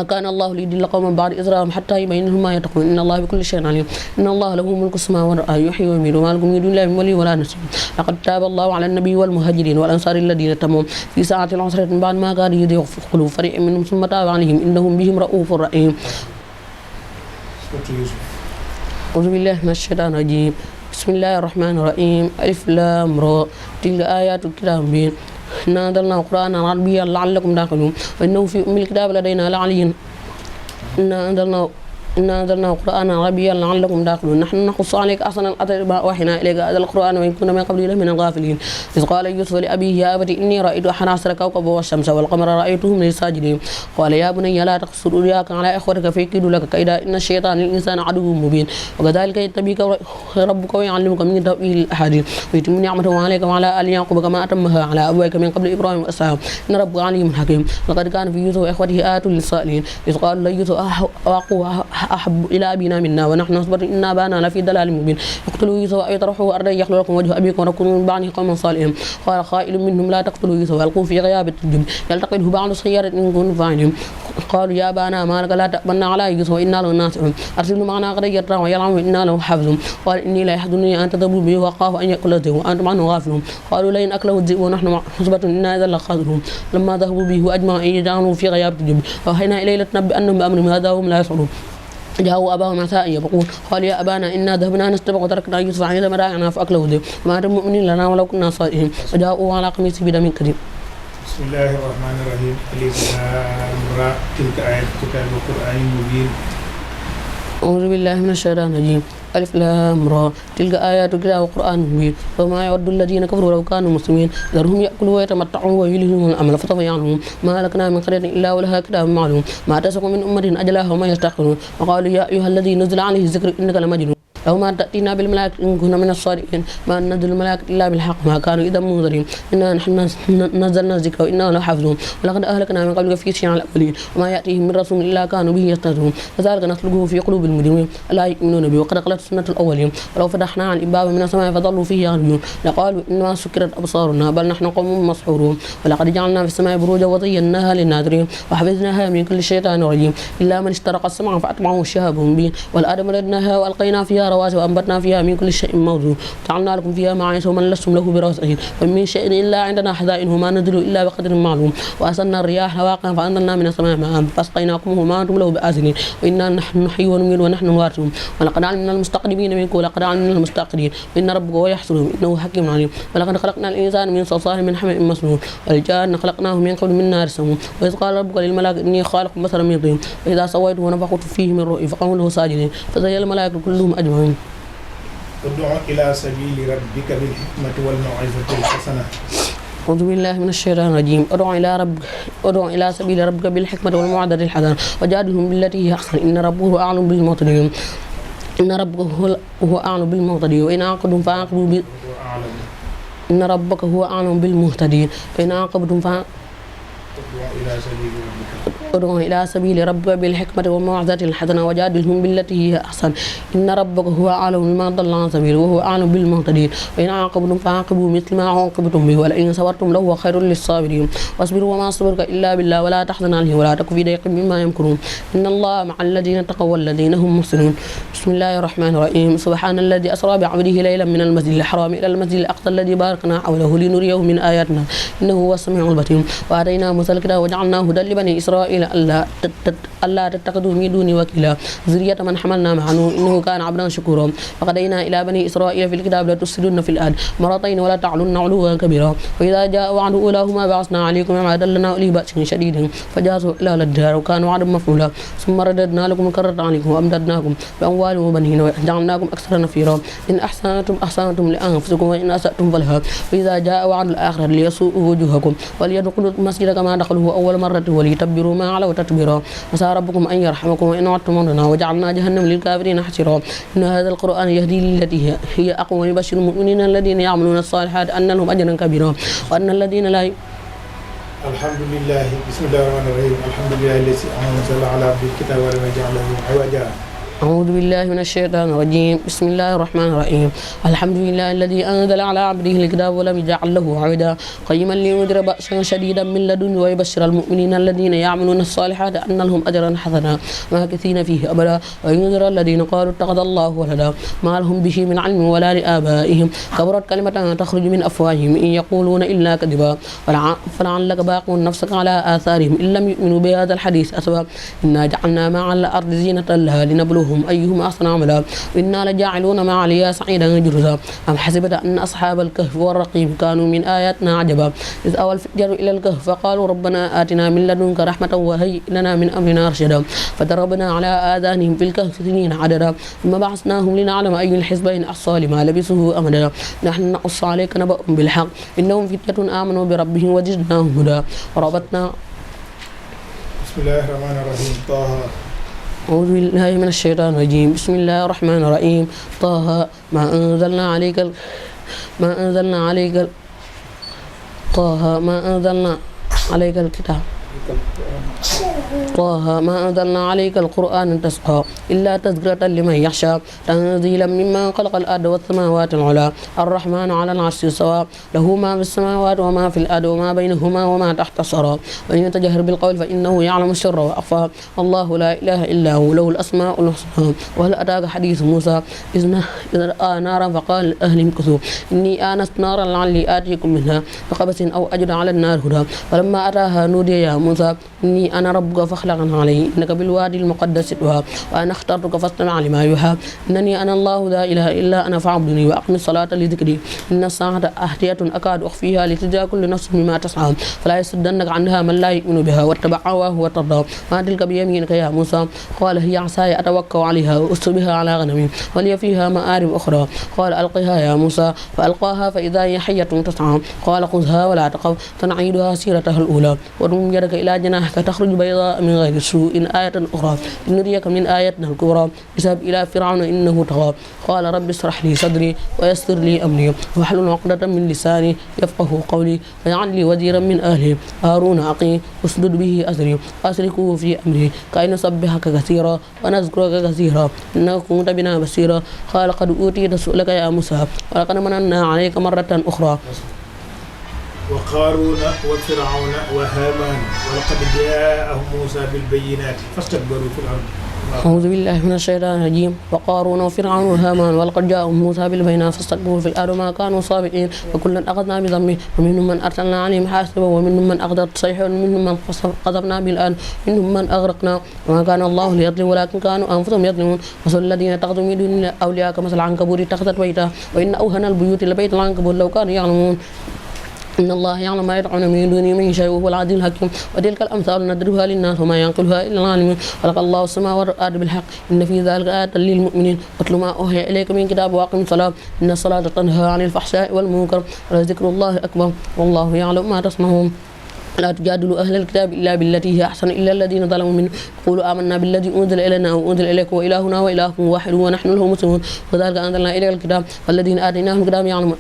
كان الله ليضل قوما بعد إذ جاءهم حتى يبين لهم ما يتقون إن الله بكل شيء عليم. إن الله له ملك السماوات والأرض يحيي ويميت وما لكم من دون الله من ولي ولا نصير. لقد تاب الله على النبي والمهاجرين والأنصار الذين تبعوهم في ساعة العسرة من بعد ما كان يزيغ قلوب فريق منهم ثم تاب عليهم إنهم بهم رؤوف رحيم. أعوذ بالله من الشيطان الرجيم. بسم الله الرحمن الرحيم. ألف لام را تلك آيات الكتاب المبين إنا أنزلناه قرآنا عربيا لعلكم تعقلون وإنه في أم الكتاب لدينا لعلي إنا أنزلناه قرآنا عربيا لعلكم تعقلون نحن نقص عليك أحسن القصص بما أوحينا إليك هذا القرآن وإن كنا من قبله لمن الغافلين. إذ قال يوسف لأبيه يا أبت إني رأيت 11 كوكبا والشمس والقمر رأيتهم لي ساجدين قال يا بني لا تقصد رؤياك على إخوتك فيكيدوا لك كيدا إن الشيطان للإنسان عدو مبين وكذلك يتبيك ربك ويعلمك من تأويل الأحاديث ويتم نعمته عليك وعلى آل يعقوب كما أتمها على أبويك من قبل إبراهيم وإسحاق إن ربك عليم حكيم. لقد كان في يوسف وإخوته آيات للسائلين إذ قالوا ليوسف أخوه أحب إلى أبينا منا ونحن نصبر إن أبانا لفي ضلال مبين اقتلوا يوسف أو اطرحوه أرضا يخلو لكم وجه أبيكم وتكونوا من بعده قوما صالحين. قال قائل منهم لا تقتلوا يوسف وألقوه في غيابة الجب يلتقطه بعض السيارة إن كنتم فاعلين. قالوا يا أبانا ما لك لا تأمنا على يوسف وإنا له ناصحون أرسله معنا غدا يرتع ويلعب وإنا له حافظون. قال إني لا يحزنني أن تذهبوا به وأخاف أن يأكله الذئب وأنتم عنه غافلون. قالوا لئن أكله الذئب ونحن حسبة إنا إذا لخاسرون. لما ذهبوا به وأجمعوا أن يجعلوه في غيابة الجب وأوحينا إليه لتنبئنهم بأمرهم هذا وهم لا يشعرون. جاءوا أباهم عشاء يبقون قال يا أبانا إنا ذهبنا نستبق وتركنا يوسف عند متاعنا فأكله الذئب وما أنتم مؤمنين لنا ولو كنا صادقين وجاءوا على قميصه بدم كذب. بسم الله الرحمن الرحيم. ألف لام را تلك آيات الكتاب والقرآن المبين. أعوذ بالله من الشيطان الرجيم. ألف لام را تلك آيات الكتاب والقرآن المبين وما يود الذين كفروا لو كانوا مسلمين ذرهم يأكلوا ويتمتعوا ويلههم الأمل فسوف يعلمون ما لكنا من قرية إلا ولها كتاب معلوم ما تسبق من أمة أجلها وما يستأخرون وقالوا يا أيها الذي نزل عليه الذكر إنك لمجنون لو ما تأتينا بالملائكة إن كنا من الصادقين ما ننزل الملائكة إلا بالحق ما كانوا إذا منذرين إنا نحن نزلنا الذكر وإنا لحافظون ولقد أهلكنا من قبل في شيع الأولين وما يأتيهم من رسول إلا كانوا به يستهزئون كذلك نسلكه في قلوب المجرمين لا يؤمنون به وقد خلت سنة الأولين ولو فتحنا عن الباب من السماء فظلوا فيه يعرجون لقالوا إنما سكرت أبصارنا بل نحن قوم مسحورون ولقد جعلنا في السماء بروجا وزيناها للناظرين وحفظناها من كل شيطان رجيم إلا من استرق السمع فأتبعه شهاب مبين والأرض مددناها وألقينا فيها رواسي وأنبتنا فيها من كل شيء موزون وجعلنا لكم فيها معايش ومن لستم له برازقين ومن شيء إلا عندنا حذائنه ما نزل إلا بقدر معلوم وأرسلنا الرياح لواقع فأنزلنا من السماء ماء فأسقيناكموه ما أنتم له بآسنين وإنا نحن نحيي ونميت ونحن الوارثون ولقد علمنا المستقدمين منكم ولقد علمنا المستأخرين وإن ربك هو يحشرهم إنه حكيم عليم ولقد خلقنا الإنسان من صلصال من حمإ مسنون والجان خلقناه من قبل من نار السموم وإذ قال ربك للملائكة إني خالق بشرا من طين وإذا سويته ونفخت فيه من روحي فقعوا له ساجدين فسجد الملائكة كلهم أجمعين. ادع إلى سبيل ربك بالحكمة والموعظة الحسنة. أعوذ بالله من الشيطان الرجيم. ادع إلى سبيل ربك بالحكمة والموعظة الحسنة وجادلهم بالتي هي أحسن إن ربه أعلم بالمعتدين. إن ربك هو أعلم بالمعتدين وإن عاقبتم فعاقبوا إن ربك هو أعلم بالمهتدين وإن عاقبتم ادع إلى سبيل ربك بالحكمة والموعظة الحسنة وجادلهم بالتي هي أحسن إن ربك هو أعلم بمن ضل عن سبيله وهو أعلم بالمهتدين وإن عاقبتم فعاقبوا مثل ما عوقبتم به ولئن صبرتم لهو خير للصابرين واصبروا وما صبرك إلا بالله ولا تحزن عليهم ولا تك في ضيق مما يمكرون إن الله مع الذين اتقوا والذين هم محسنون. بسم الله الرحمن الرحيم. سبحان الذي أسرى بعبده ليلا من المسجد الحرام إلى المسجد الأقصى الذي باركنا حوله لنريه من آياتنا إنه هو السميع البصير وآتينا موسى الكتاب وجعلناه هدى لبني إسرائيل ألا تتخذوا من دوني وكيلا ذرية من حملنا مع نوح إنه كان عبدا شكورا وقضينا إلى بني إسرائيل في الكتاب لتفسدن في الأرض مرتين ولا تعلن علوا كبيرا وإذا جاء وعد أولاهما بعثنا عليكم عبادا لنا أولي بأس شديد فجاسوا إلى الدار وكانوا وعدا مفعولا ثم رددنا لكم الكرة عليكم وأمددناكم بأموال وبنين وجعلناكم أكثر نفيرا إن أحسنتم لأنفسكم وإن أسأتم فلها وإذا جاء وعد الآخرة ليسوءوا وجوهكم وليدخلوا المسجد كما دخلوه أول مرة وليتبروا ما علوا تتبيرا عسى ربكم أن يرحمكم وإن عدتم عدنا وجعلنا جهنم للكافرين حصيرا إن هذا القرآن يهدي للتي هي أقوم ويبشر المؤمنين الذين يعملون الصالحات أن لهم أجرا كبيرا وأن الذين لا الحمد لله. بسم الله الرحمن الرحيم. الحمد لله الذي أنزل على عبده الكتاب ولم يجعل له عوجا. أعوذ بالله من الشيطان الرجيم. بسم الله الرحمن الرحيم. الحمد لله الذي أنزل على عبده الكتاب ولم يجعل له عوجا قيما لينذر بأسا شديدا من لدنه ويبشر المؤمنين الذين يعملون الصالحات أن لهم أجرا حسنا ماكثين فيه أبدا وينذر الذين قالوا اتخذ الله ولدا ما لهم به من علم ولا لآبائهم كبرت كلمة تخرج من أفواههم إن يقولون إلا كذبا فلعلك باقي نفسك على آثارهم إن لم يؤمنوا بهذا الحديث أسفا إنا جعلنا ما على الأرض زينة لها لنبلوهم أيهم أحسن عملا وإنا لجاعلون ما عليها صعيدا جرزا أم حسبت أن أصحاب الكهف والرقيم كانوا من آياتنا عجبا إذ أوى الفجر إلى الكهف فقالوا ربنا آتنا من لدنك رحمة وهيئ لنا من أمرنا رشدا فضربنا على آذانهم في الكهف سنين عددا ثم بعثناهم لنعلم أي الحزبين أحصى لما لبثوا أمدا نحن نقص عليك نبأهم بالحق إنهم فتية آمنوا بربهم وزدناهم هدى وربطنا. بسم الله الرحمن الرحيم. طه. أعوذ بالله من الشيطان الرجيم. بسم الله الرحمن الرحيم. طه ما أنزلنا عليك الكتاب طه ما أنزلنا عليك القرآن تشقى إلا تذكرة لمن يخشى تنزيلا ممن خلق الأرض والسماوات العلى الرحمن على العرش استوى له ما في السماوات وما في الأرض وما بينهما وما تحت الثرى وإن يتجهر بالقول فإنه يعلم السر وأخفى الله لا إله إلا هو له الأسماء الحسنى وهل أتاك حديث موسى إذ رأى نارا فقال لأهلهم كثوا إني آنست نارا لعلي آتيكم منها بقبس أو أجد على النار هدى فلما أتاها نودي يا موسى إني أنا ربك فاخلع عليه إنك بالوادي المقدس طوى وأنا اخترتك فاستمع لما يوحى إنني أنا الله لا إله إلا أنا فاعبدني وأقم الصلاة لذكري إن الساعة آتية أكاد أخفيها لتجزى كل نفس بما تسعى فلا يصدنك عنها من لا يؤمن بها واتبع هواه وترضى ما تلك بيمينك يا موسى قال هي عصاي أتوكل عليها وأسر بها على غنمي ولي فيها مآرب أخرى قال ألقها يا موسى فألقاها فإذا هي حية تسعى قال خذها ولا تخف سنعيدها سيرتها الأولى وضم يدك إلى جناحك تخرج بيضاء من غير سوء آية أخرى لنريك من آياتنا الكبرى اذهب إلى فرعون إنه طغى قال رب اشرح لي صدري ويسر لي أمري واحلل عقدة من لساني يفقهوا قولي واجعل لي وزيرا من أهلي هارون أخي اسدد به أزري أشركه في أمري كي نسبحك كثيرا ونذكرك كثيرا إنك كنت بنا بصيرا قال قد أوتيت سؤلك يا موسى ولقد مننا عليك مرة أخرى. وقارون وفرعون وهامان ولقد جاءهم موسى بالبينات فاستكبروا في الأرض أعوذ بالله من الشيطان الرجيم وقارون وفرعون وهامان ولقد جاءهم موسى بالبينات فاستكبروا في الأرض ما كانوا صابئين وكلا أخذنا بذنبه ومنهم من أرسلنا عليهم حاسبا ومنهم من أخذت الصيحة ومنهم من قذفنا بالآن منهم من أغرقنا وما كان الله ليظلم ولكن كانوا أنفسهم يظلمون مثل الذين اتخذوا من دون الله أولياء كمثل العنكبوت اتخذت بيتا وإن أوهن البيوت لبيت العنكبوت لو كانوا يعلمون إن الله يعلم ما يدعون من دونه من شيء وهو العزيز الحكيم وتلك الأمثال ندربها للناس وما ينقلها إلا العالمون خلق الله السماوات والأرض بالحق إن في ذلك آيات للمؤمنين واتل ما أوحي إليك من كتاب وأقم الصلاة إن الصلاة تنهى عن الفحشاء والمنكر ولذكر الله أكبر والله يعلم ما تصنعون لا تجادلوا أهل الكتاب إلا بالتي هي أحسن إلا الذين ظلموا منهم قولوا آمنا بالذي أنزل إلينا وأنزل إليكم وإلهنا وإلهكم واحد ونحن له مسلمون وذلك أنزلنا إليك الكتاب والذين آتيناهم الكتاب يعلمون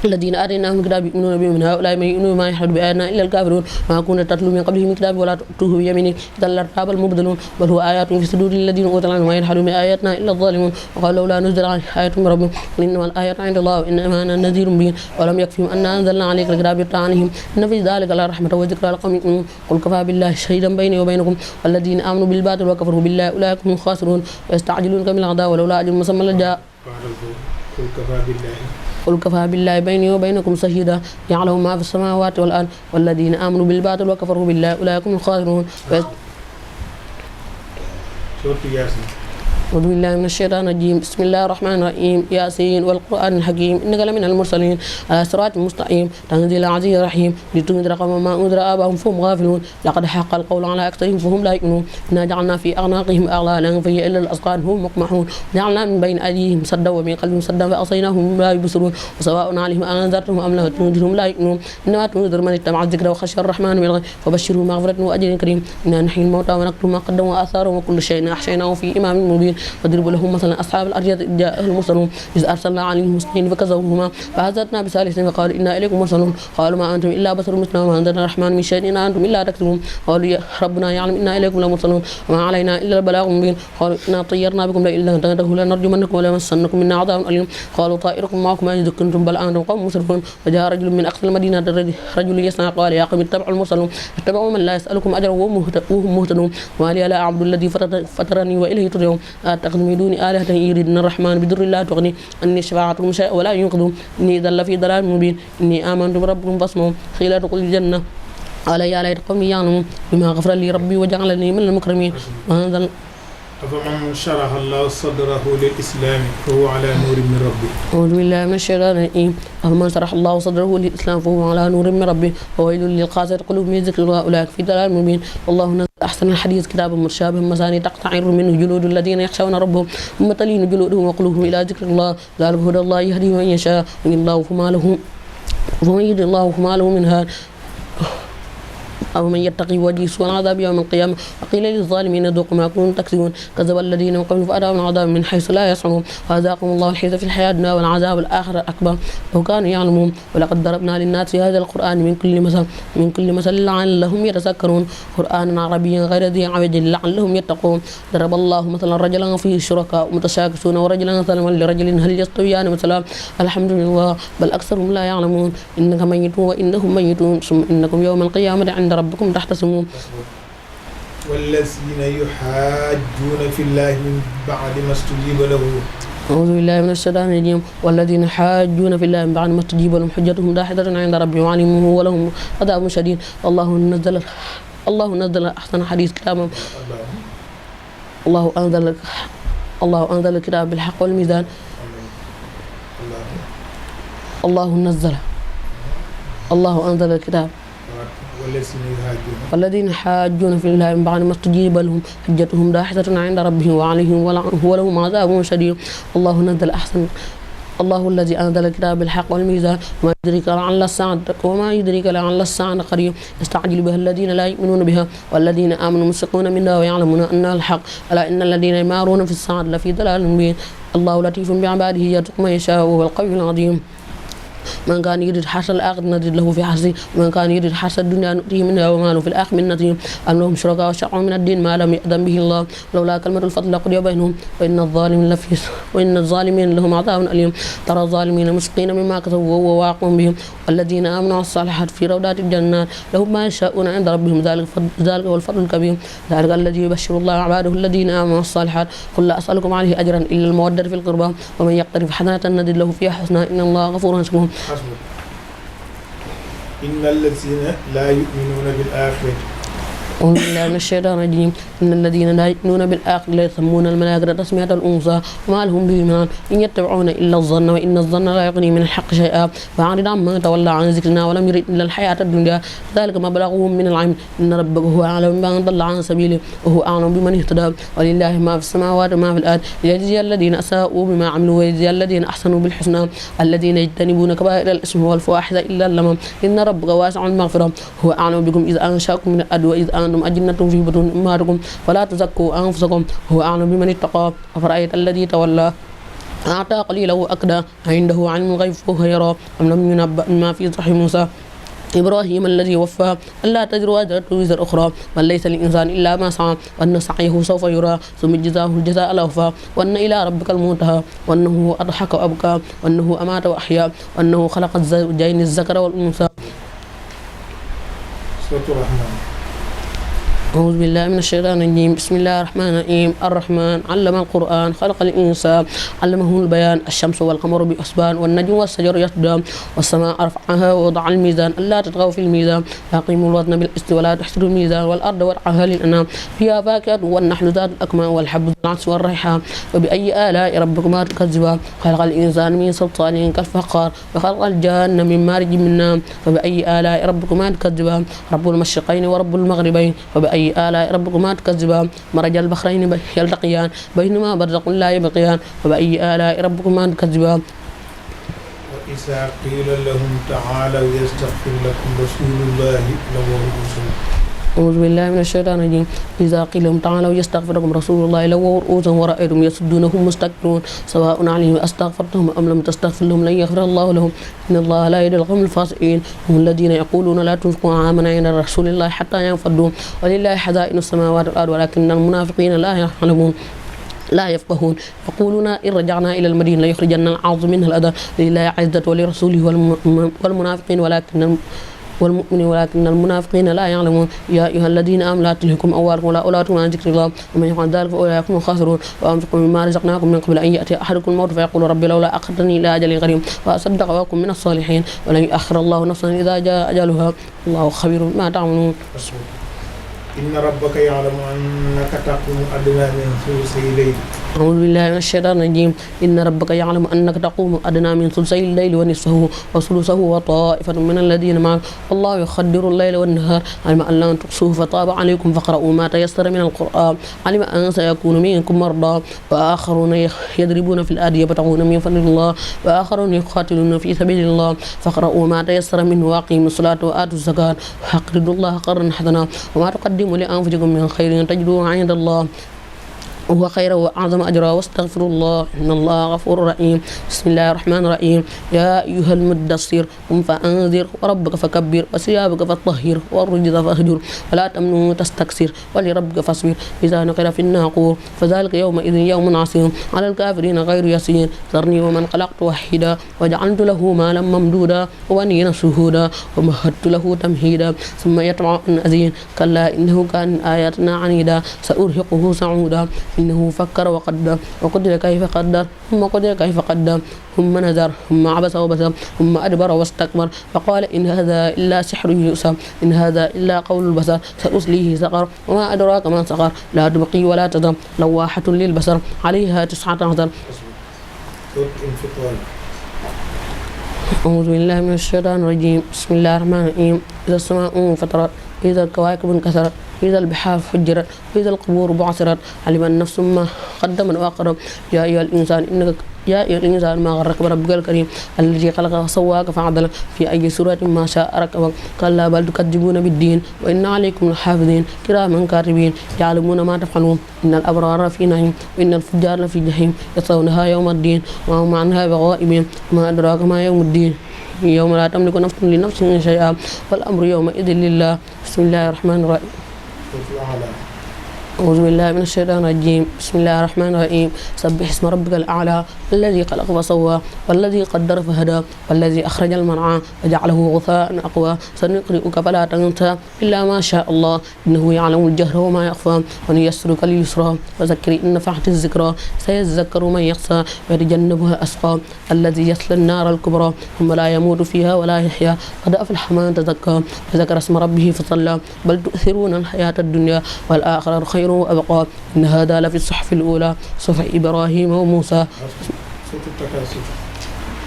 الذين آتيناهم الكتاب يؤمنون به من هؤلاء من يؤمن ما يحد بآياتنا إلا الكافرون ما كنت تتلو من قبله من كتاب ولا تؤتوه بيمينه إذا لارتاب المبطلون بل هو آيات في صدور الذين أوتوا العلم ما يجحد بآياتنا إلا الظالمون وقالوا لولا نزل آية من ربهم قل إنما الآيات عند الله وإنما أنا نذير مبين ولم يكفهم أنا أنزلنا عليك الكتاب يتلى عليهم إن في ذلك لرحمة وذكرى لقوم يؤمنون قل كفى بالله شهيدا بيني وبينكم والذين آمنوا بالباطل وكفروا بالله أولئك هم الخاسرون ويستعجلونك بالأعداء ولولا أجل مسمى لجاء قل كفى بالله بيني وبينكم شهيدا يعلم ما في السماوات والأرض والذين آمنوا بالباطل وكفروا بالله أولئك هم الخاسرون أعوذ بالله من الشيطان الرجيم بسم الله الرحمن الرحيم ياسين والقرآن الحكيم إنك لمن المرسلين على صراط مستقيم تنزيل العزيز الرحيم لتنذر قوما ما أنذر آباءهم فهم غافلون لقد حق القول على أكثرهم فهم لا يؤمنون إنا جعلنا في أعناقهم أغلالا فهي إلى الأذقان هم مقمحون جعلنا من بين أيديهم سدا ومن خلفهم سدا فأغشيناهم لا يبصرون وسواء عليهم أنذرتهم أم لم تنذرهم لا يؤمنون إنما تنذر من اتبع الذكر وخشي الرحمن بالغيب فبشره مغفرة وأجر كريم إنا نحيي الموتى ونكتب ما قدموا وآثارهم وكل شيء أحصيناه في إمام مبين واضرب لهم مثلا أصحاب الأرض إذ جاءهم المرسلون إذ أرسلنا عليهم اثنين فكذبوهما فعززنا بثالث فقالوا إنا إليكم مرسلون قالوا ما أنتم إلا بشر مثلنا وما أنزل الرحمن من شيء إن أنتم إلا تكذبون قالوا ربنا يعلم إنا إليكم لمرسلون وما علينا إلا البلاغ المبين قالوا إنا طيرنا بكم لئن لم تنتهوا لنرجمنكم وليمسنكم منا عذاب أليم قالوا طائركم معكم أئن ذكرتم بل أنتم قوم مسرفون وجاء رجل من أقصى المدينة رجل يسعى قال يا قوم اتبعوا المرسلون اتبعوا من لا يسألكم أجرا وهم مهتدون وما لي لا أعبد الذي فطرني وإليه ترجعون أتخذ من دون آلهة يريدون الرحمن بضر لا تغني عني شفاعتهم شيئا ولا ينقذون إني إذا لفي ضلال مبين إني آمنت بربكم فاسمعون قيل ادخلوا الجنة قال يا ليت قومي يعلمون بما غفر لي ربي وجعلني من المكرمين وأنزل أفمن شرح الله صدره للإسلام فهو على نور من ربه. أعوذ بالله من الشيطان الرجيم أفمن شرح الله صدره للإسلام فهو على نور من ربه وويل للقاسية قلوبهم من ذكر الله أولئك في ضلال مبين والله نزل أحسن الحديث كتابا متشابها مثاني تقشعر منه جلود الذين يخشون ربهم ثم تلين جلودهم وقلوبهم إلى ذكر الله ذلك هدى الله يهدي من يشاء ومن يهد الله فما له من هاد أو من يتقي وجه سوء العذاب يوم القيامة وقيل للظالمين ذوقوا ما كنتم تكسبون كذب الذين من قبلهم فأتاهم العذاب من حيث لا يشعرون وأذاقهم الله الخزي في الحياة الدنيا والعذاب الآخرة أكبر لو كانوا يعلمون ولقد ضربنا للناس في هذا القرآن من كل مثل لعلهم يتذكرون قرآنا عربيا غير ذي عوج لعلهم يتقون ضرب الله مثلا رجلا فيه شركاء متشاكسون ورجلا سلما لرجل هل يستويان مثلا الحمد لله بل أكثرهم لا يعلمون إنك ميت وإنهم ميتون ثم إنكم يوم القيامة عند ربكم تحتسمون والذين يحاجون في الله من بعد ما استجيب له أعوذ بالله من الشيطان الرجيم والذين حاجون في الله من بعد ما استجيب لهم حجتهم داحضة عند ربهم وعلمه ولهم عذاب شديد الله نزل أحسن حديث كلامه الله أنزل الكتاب بالحق والميزان الله أنزل الكتاب والذين حاجون في الله من بعد ما استجيب لهم حجتهم داحضة عند ربهم وعليهم ولهم عذاب شديد الله الذي أنزل الكتاب بالحق والميزان وما يدريك لعل الساعة قريب يستعجل بها الذين لا يؤمنون بها والذين آمنوا مشفقون منها ويعلمون أنها الحق ألا إن الذين يمارون في الساعة لفي ضلال مبين الله لطيف بعباده يرزق من يشاء وهو القوي العظيم من كان يريد حرث الآخرة نزد له في حرثه ومن كان يريد حرث الدنيا نؤتيه منها وما له في الآخرة من نصيب أم لهم شركاء شرعوا من الدين ما لم يأذن به الله لولا كلمة الفضل لقضي بينهم وإن الظالمين لهم عذاب أليم ترى الظالمين مشفقين مما كسبوا وهو واقع بهم والذين آمنوا الصالحات في روضات الجنات لهم ما يشاءون عند ربهم ذلك هو الفضل الكبير ذلك الذي يبشر الله عباده الذين آمنوا الصالحات قل لا أسألكم عليه أجرا إلا المودة في القربى ومن يقترف حسنة نزد له فيها حسنى إن الله غفور شكور إن الذين لا يؤمنون بالآخرة أعوذ بالله من الشيطان الرجيم إن الذين لا يؤمنون بالآخرة لا يسمون الملائكة تسمية الأنثى وما لهم به من إن يتبعون إلا الظن وإن الظن لا يغني من الحق شيئا فأعرض عمن تولى عن ذكرنا ولم يرد إلا الحياة الدنيا ذلك مبلغهم من العلم إن ربك هو أعلم بمن ضل عن سبيله وهو أعلم بمن اهتدى ولله ما في السماوات وما في الأرض ليجزي الذين أساءوا بما عملوا ويجزي الذين أحسنوا بالحسنى الذين يجتنبون كبائر الإثم والفواحش إلا اللمم إن ربك واسع المغفرة هو أعلم بكم إذ أنشأكم من الأرض وإذ أنتم أجنة في بطون أمهاتكم فلا تزكوا أنفسكم هو أعلم بمن اتقى أفرأيت الذي تولى أعطى قليلا وأكدى عنده علم الغيب فهو يرى أم لم ينبأ ما في صحيح موسى إبراهيم الذي وفى ألا تزر وازرة وزر أخرى بل ليس للإنسان إلا ما سعى وأن سعيه سوف يرى ثم جزاه الجزاء الأوفى وأن إلى ربك المنتهى وأنه أضحك وأبكى وأنه أمات وأحيا وأنه خلق الزوجين الذكر والأنثى. سورة الرحمن. أعوذ بالله من الشيطان الرجيم بسم الله الرحمن الرحيم الرحمن علم القرآن خلق الإنسان علمه البيان الشمس والقمر بحسبان والنجم والشجر يسجدان والسماء رفعها ووضع الميزان ألا تطغوا في الميزان وأقيموا الوزن بالقسط ولا تحسدوا الميزان والأرض وضعها للأنام فيها فاكهة والنحل ذات الأكمام والحب ذو العصف والريحان وبأي آلاء ربكما تكذبان خلق الإنسان من صلصال كالفخار وخلق الجان من مارج من نار فبأي آلاء ربكما تكذبان رب المشرقين ورب المغربين وبأي آلاء ربكما تكذبان مرج البحرين يلتقيان بينما برزق لا يبقيان وبأي آلاء ربكما تكذبان وإذا قيل لهم تعالوا يستغفر لكم رسول الله لووا رؤوسهم. أعوذ بالله من الشيطان الرجيم إذا قيل لهم تعالوا يستغفر لكم رسول الله لووا رؤوسهم ورأيتم يصدونهم مستكبرون سواء عليهم أستغفرتهم أم لم تستغفر لهم لن يغفر الله لهم إن الله لا يهدي القوم الفاسقين هم الذين يقولون لا تنفقوا على من عند رسول الله حتى ينفضوا ولله خزائن السماوات والأرض ولكن المنافقين لا يعلمون لا يفقهون يقولون إن رجعنا إلى المدينة ليخرجن الأعز منها الأذى لله عزة ولرسوله والمنافقين ولكن المنافقين لا يعلمون يا أيها الذين آمنوا لا تلهكم أموالكم ولا أولادكم عن ذكر الله ومن يفعل ذلك فأولئك هم الخاسرون وأنفقوا مما رزقناكم من قبل أن يأتي أحدكم الموت فيقول ربي لولا أخرتني إلى أجل قريب فأصدق وأكن من الصالحين ولن يؤخر الله نفسا إذا جاء أجلها الله خبير بما تعملون. إن ربك يعلم أنك تقوم أدنى من ثلثي الليل. أعوذ بالله من الشيطان الرجيم إن ربك يعلم أنك تقوم أدنى من ثلثي الليل ونصفه وثلثه وطائفة من الذين معك والله يقدر الليل والنهار علم أن لن تحصوه فتاب عليكم فاقرؤوا ما تيسر من القرآن علم أن سيكون منكم مرضى وآخرون يضربون في الأرض يبتغون من فضل الله وآخرون يقاتلون في سبيل الله فاقرؤوا ما تيسر منه وأقيموا الصلاة وآتوا الزكاة وأقرضوا الله قرضا حسنا وما تقدموا لأنفسكم من خير تجدوه عند الله وهو خير وأعظم أجرا واستغفروا الله إن الله غفور رحيم. بسم الله الرحمن الرحيم يا أيها المدثر قم فأنذر وربك فكبر وثيابك فطهر والرجز فاهجر ولا تمنن تستكثر ولربك فاصبر إذا نقر في الناقور فذلك يومئذ يوم عسير على الكافرين غير يسير ذرني ومن خلقت وحيدا وجعلت له مالا ممدودا وبنين شهودا ومهدت له تمهيدا ثم يطمع أن أزيد كلا إنه كان آياتنا عنيدا سأرهقه صعودا إنه فكر وقدر وقدر كيف قدر ثم قدر كيف قدر ثم نذر ثم عبس وبسر ثم أدبر واستكبر فقال إن هذا إلا سحر يؤثر إن هذا إلا قول البشر سأصليه سقر وما أدراك ما سقر لا تبقي ولا تذر لواحة للبشر عليها 19. أعوذ بالله من الشيطان الرجيم بسم الله الرحمن الرحيم إذا السماء انفطرت إذا الكواكب انكسرت إذا البحار فجرت إذا القبور بعثرت علم نفس ما قدمت وأخرت يا أيها الإنسان ما غرك بربك الكريم الذي خلقك فسواك فعدلك في أي سورة ما شاء ركبك كلا بل تكذبون بالدين وإن عليكم لحافظين كراما كاتبين يعلمون ما تفعلون إن الأبرار في نعيم وإن الفجار لفي جحيم يصلونها يوم الدين وهم عنها بغائبين ما أدراك ما يوم الدين يوم لا تملك نفس لنفس شيئا والأمر يومئذ لله بسم الله الرحمن الرحيم أعوذ بالله من الشيطان الرجيم بسم الله الرحمن الرحيم سبح اسم ربك الأعلى الذي خلق فسوى والذي قدر فهدى والذي أخرج المرعى وجعله غثاء أقوى سنقرئك فلا تنسى إلا ما شاء الله إنه يعلم الجهر وما يخفى ونيسرك لليسرى وذكر إن نفعت الذكرى سيذكر من يخشى ويتجنبها الأشقى الذي يصلى النار الكبرى ثم لا يموت فيها ولا يحيا قد أفلح من تزكى وذكر اسم ربه فصلى بل تؤثرون الحياة الدنيا والآخرة خير وأبقى إن هذا لفي الصحف الأولى صحف إبراهيم وموسى.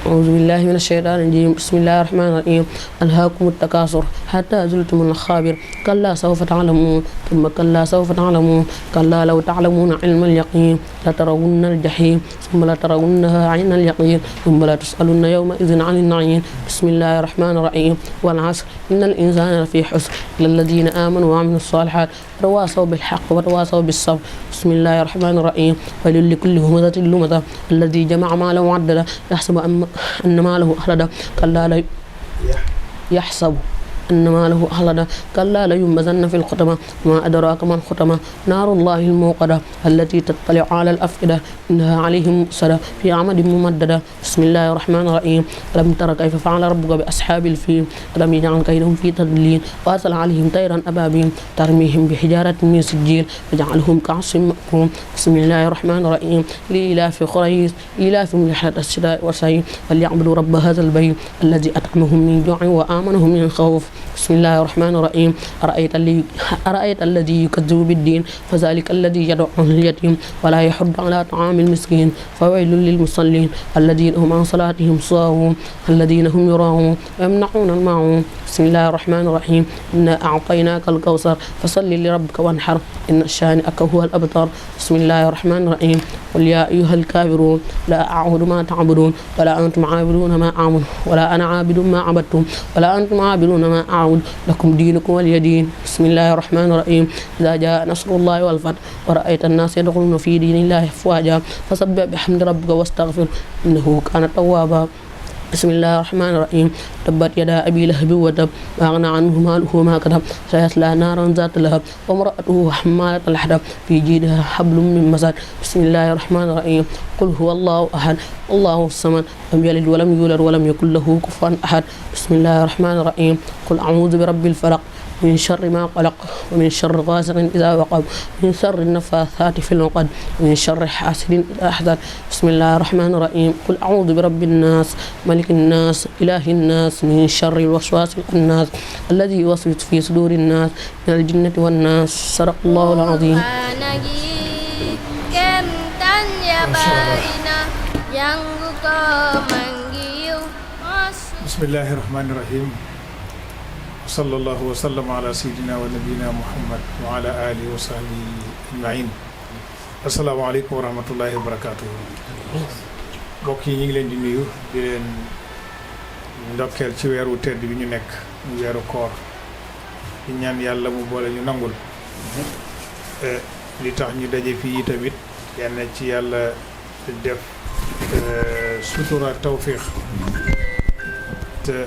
أعوذ بالله من الشيطان الرجيم بسم الله الرحمن الرحيم ألهاكم التكاثر حتى زلتم المقابر كلا سوف تعلمون ثم كلا سوف تعلمون كلا لو تعلمون علم اليقين لترون الجحيم ثم لترونها عين اليقين ثم لا تسألن يومئذ عن النعيم بسم الله الرحمن الرحيم والعصر إن الإنسان لفي خسر إلا الذين آمنوا وعملوا الصالحات وتواصوا بالحق وتواصوا بالصبر بسم الله الرحمن الرحيم ويل لكل همزة لمزة الذي جمع ماله وعدده يحسب أن ماله أخلده كلا لا يحسب أن ماله أخلده كلا لينبذن في الحطمة وما أدراك ما الحطمة نار الله الموقدة التي تطلع على الأفئدة إنها عليهم مؤصدة في عمد ممددة بسم الله الرحمن الرحيم ألم تر كيف فعل ربك بأصحاب الفيل ألم يجعل كيدهم في تضليل وأرسل عليهم طيرا أبابيل ترميهم بحجارة من سجيل وجعلهم كعصف مأكول بسم الله الرحمن الرحيم لإلاف قريش إيلافهم رحلة الشتاء والصيف فليعبدوا رب هذا البيت الذي أطعمهم من جوع وآمنهم من خوف بسم الله الرحمن الرحيم أرأيت الذي يكذب بالدين فذلك الذي يدعو اليتيم ولا يحض على طعام المسكين فويل للمصلين الذين هم عن صلاتهم ساهون الذين هم يراءون ويمنعون الماعون بسم الله الرحمن الرحيم إنا أعطيناك الكوثر فصل لربك وانحر إن شانئك هو الأبتر بسم الله الرحمن الرحيم قل يا أيها الكافرون لا أعبد ما تعبدون ولا أنتم عابدون ما أعبد ولا أنا عابد ما عبدتم ولا أنتم عابدون ما أعبد لكم دينكم ولي دين بسم الله الرحمن الرحيم إذا جاء نصر الله والفتح ورأيت الناس يدخلون في دين الله أفواجا فسبح بحمد ربك واستغفر إنه كان توابا بسم الله الرحمن الرحيم تبت يدا أبي لهب وتب ما أغنى عنه ماله وما كسب سيصلى نارا ذات لهب وامرأته حمالة الحطب في جيدها حبل من مسد بسم الله الرحمن الرحيم قل هو الله أحد الله الصمد لم يلد ولم يولد ولم يكن له كفوا أحد بسم الله الرحمن الرحيم قل أعوذ برب الفلق من شر ما قلق ومن شر غاسق إذا وقب من شر النفاثات في العقد ومن شر حاسد إذا حسد بسم الله الرحمن الرحيم قل أعوذ برب الناس ملك الناس إله الناس من شر الوسواس الخناس الذي يوسوس في صدور الناس من الجنة والناس صدق الله العظيم. بسم الله الرحمن الرحيم sallallahu wa sallam ala sayyidina wa nabiyina muhammad wa ala alihi wa sahbihi ajmain asalaamaaleykum wa rahmatullahi wa barakatuhu mbokk yi ñu ngi leen di nuyu di leen ndokkeel ci weeru tedd bi ñu nekk mu weeru koor di ñaan yàlla mu boole ñu nangul li tax ñu daje fii tamit yenn ci yàlla def sutura tawfiix te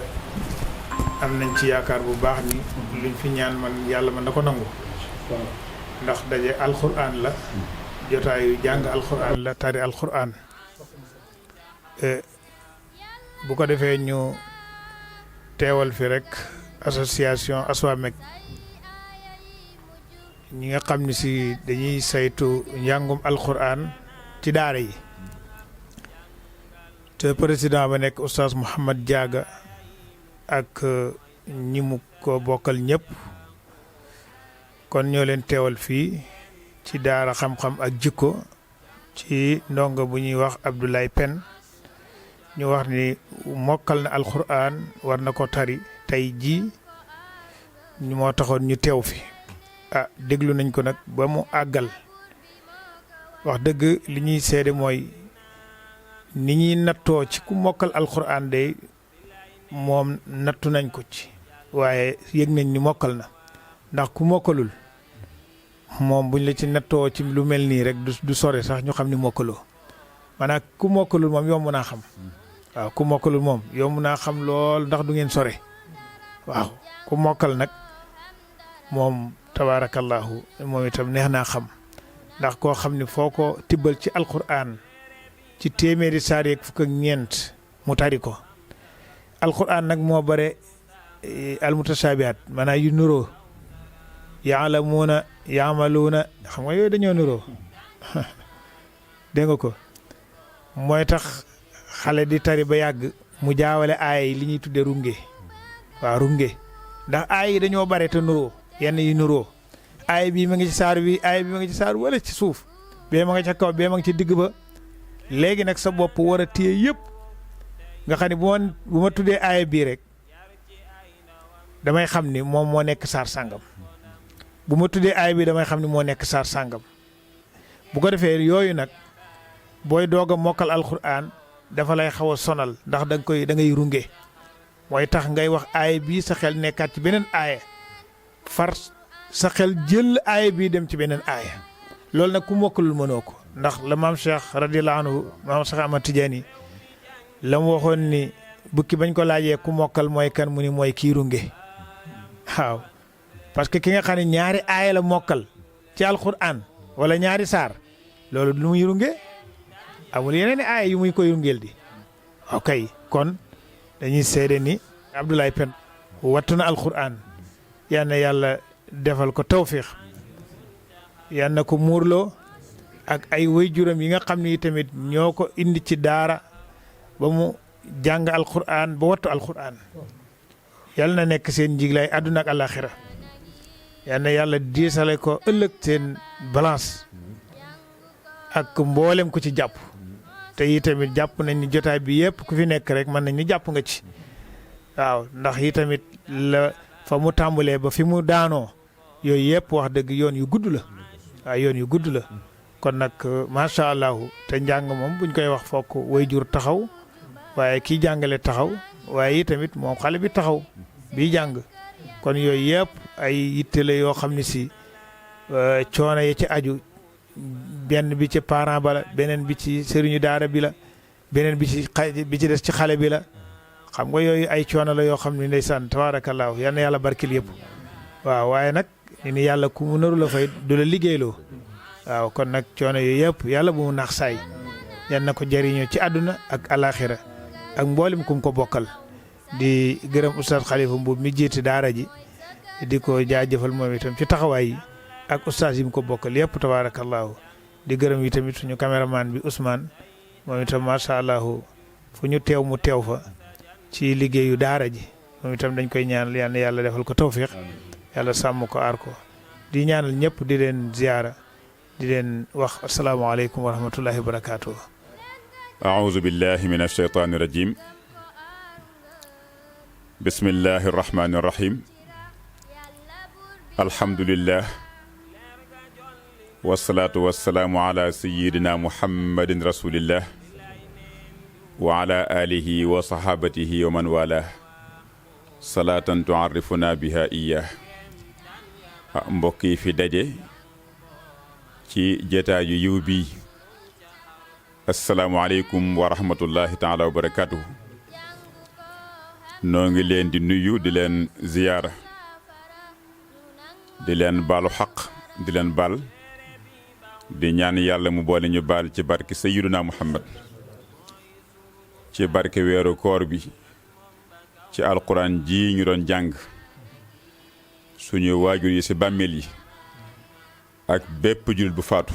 am nañ ci yaakaar bu baax ni luñ fi ñaan man yàlla man na ko nangu ndax daje alxuraan la jotaayu jàng alxuraan la tari alxuraan bu ko defee ñu teewal fi rek association Aswamek ñi nga xam ni si dañuy saytu njàngum alxuraan ci daara yi te président ba nekk oustaz Mouhamad Diaga ak ñi mu ko bokkal ñëpp kon ñoo leen teewal fii ci daara xam-xam ak jikko ci ndongo bu ñuy wax Abdoulaye Pen ñu wax ni mokkal na alxuraan war na ko tari tey jii ñu moo taxoon ñu teew fi déglu nañ ko nag ba mu àggal wax dëgg li ñuy seede mooy ni ñuy nattoo ci ku mokkal alxuraan day moom nattu nañ ko ci waaye yëg nañ ni mokkal na ndax ku mokkalul moom buñ la ci nattoo ci lu mel nii rek du sore sax ñu xam ni mokkaloo maanaam ku mokkalul moom yomb naa xam waaw ku mokkalul moom yomb naa xam lool ndax du ngeen sore waaw ku mokkal nag moom tabaarakallahu moom itam neex naa xam ndax koo xam ne foo ko tibbal ci alquran ci téeméeri saar yeeg fukk ak ñeent mu tari ko alquran nag moo bare almutashabihat maanaam yu nuroo yaalamuuna yaamaluuna xam nga yooyu dañoo nuroo dégg nga ko mooy tax xale di tari ba yàgg mu jaawale aaya yi li ñuy tudde runge waaw runge ndax aaya yi dañoo bare te nuroo yenn yi nuroo aaya bii ma ngi ci saar bi aaya bi ma ngi ci saar wala ci suuf bee ma nga ca kaw bee ma ngi ci digg ba léegi nag sa bopp war a téye yëpp nga xam ne bu ma tuddee aaya bii rek damay xam ni moom moo nekk saar sàngam bu ma tuddee aaya bi damay xam ni moo nekk saar sàngam bu ko defee yooyu nag booy doog a mokkal alquran dafa lay xaw a sonal ndax da ngay runge mooy tax ngay wax aaya bii sa xel nekkaat ci beneen aaya far sa xel jël aaya bii dem ci beneen aaya loolu nag ku mokkalul mënoo ko ndax la maam Cheikh radiyallahu anhu maam Cheikh Ahmad Tidiane la mu waxoon ni bukki bañ ko laajee ku mokkal mooy kan mu ni mooy kii runge waaw parce que ki nga xam ne ñaari aaya la mokkal ci alquran wala ñaari saar loolu lu muy runge amul yeneen i aaya yu muy koy rungeel di ok kon dañuy seede ni Abdoulaye Pène wattu na alquran yal na yàlla defal ko tawfiix yal na ko muurloo ak ay waajuram yi nga xam ni tamit ñoo ko indi ci daara ba mu jàng alquran ba wattu alquran yal na nekk seen njiglaay àdduna ak àllaaxira yal na yàlla diisale ko ëllëg seen balance ak mboolem ku ci jàpp te yi tamit jàpp nañ ni jotaay bi yëpp ku fi nekk rek mën nañ ni jàpp nga ci waaw ndax yi tamit la fa mu tàmbalee ba fi mu daanoo yooyu yëpp wax dëgg yoon yu gudd la waaw yoon yu gudd la kon nag macha allah te njàng moom buñ koy wax fokk waajur taxaw waaye kii jàngale taxaw waaye yi tamit moom xale bi taxaw bii jàng kon yooyu yëpp ay yitte la yoo xam ne si coono yi ci aju benn bi ci parent ba la beneen bi ci sëriñu daara bi la beneen bi ci des ci xale bi la xam nga yooyu ay coono la yoo xam ne ndeysaan tabaarakallaahu yal na yàlla barkil yëpp waaw waaye nag ni yàlla ku mu naru la fay du la liggéeyloo waaw kon nag coono yooyu yëpp yàlla bu mu naax saay yal na ko jëriñoo ci àdduna ak alaxira ak mboolem kum ko bokkal di gërëm oustaz Khalifa Mbuub mi jiite daara ji di ko jaajëfal moom itam ci taxawaay yi ak oustaz yi mu ko bokkal yëpp tabaarakallaahu di gërëm yi tamit suñu caméraman bi Ousmane moom itam macha allah fu ñu teew mu teew fa ci liggéeyu daara ji moom itam dañ koy ñaanal yal na yàlla defal ko tawfiq yàlla sàmm ko aar ko di ñaanal ñëpp di leen ziyaara di leen wax asalaamaaleykum wa rahmatullahi wa barakaatuh. aouzu billahi min ashaytaani rajim bismillahi rahmaani rahim alhamdulillah wasalaatu wasalaamu ala sayidina muhammadin rasulillah wa ala alihi wa sahabatihi wa man wala salaatan tuarrifuna biha iyah mbokk yi fi daje ci jotaayu yiw bi asalaamualeykum wa rahmatullahi taala wa barakatuhu noo ngi leen di nuyu di leen ziyaara di leen baalu xaq di leen baal di ñaan yàlla mu boole ñu baal ci barke sayyiduna muhammad ci barke weeru koor bi ci alquran ji ñu doon jàng suñu waajur yi ci bàmmeel yi ak bépp jullit bu faatu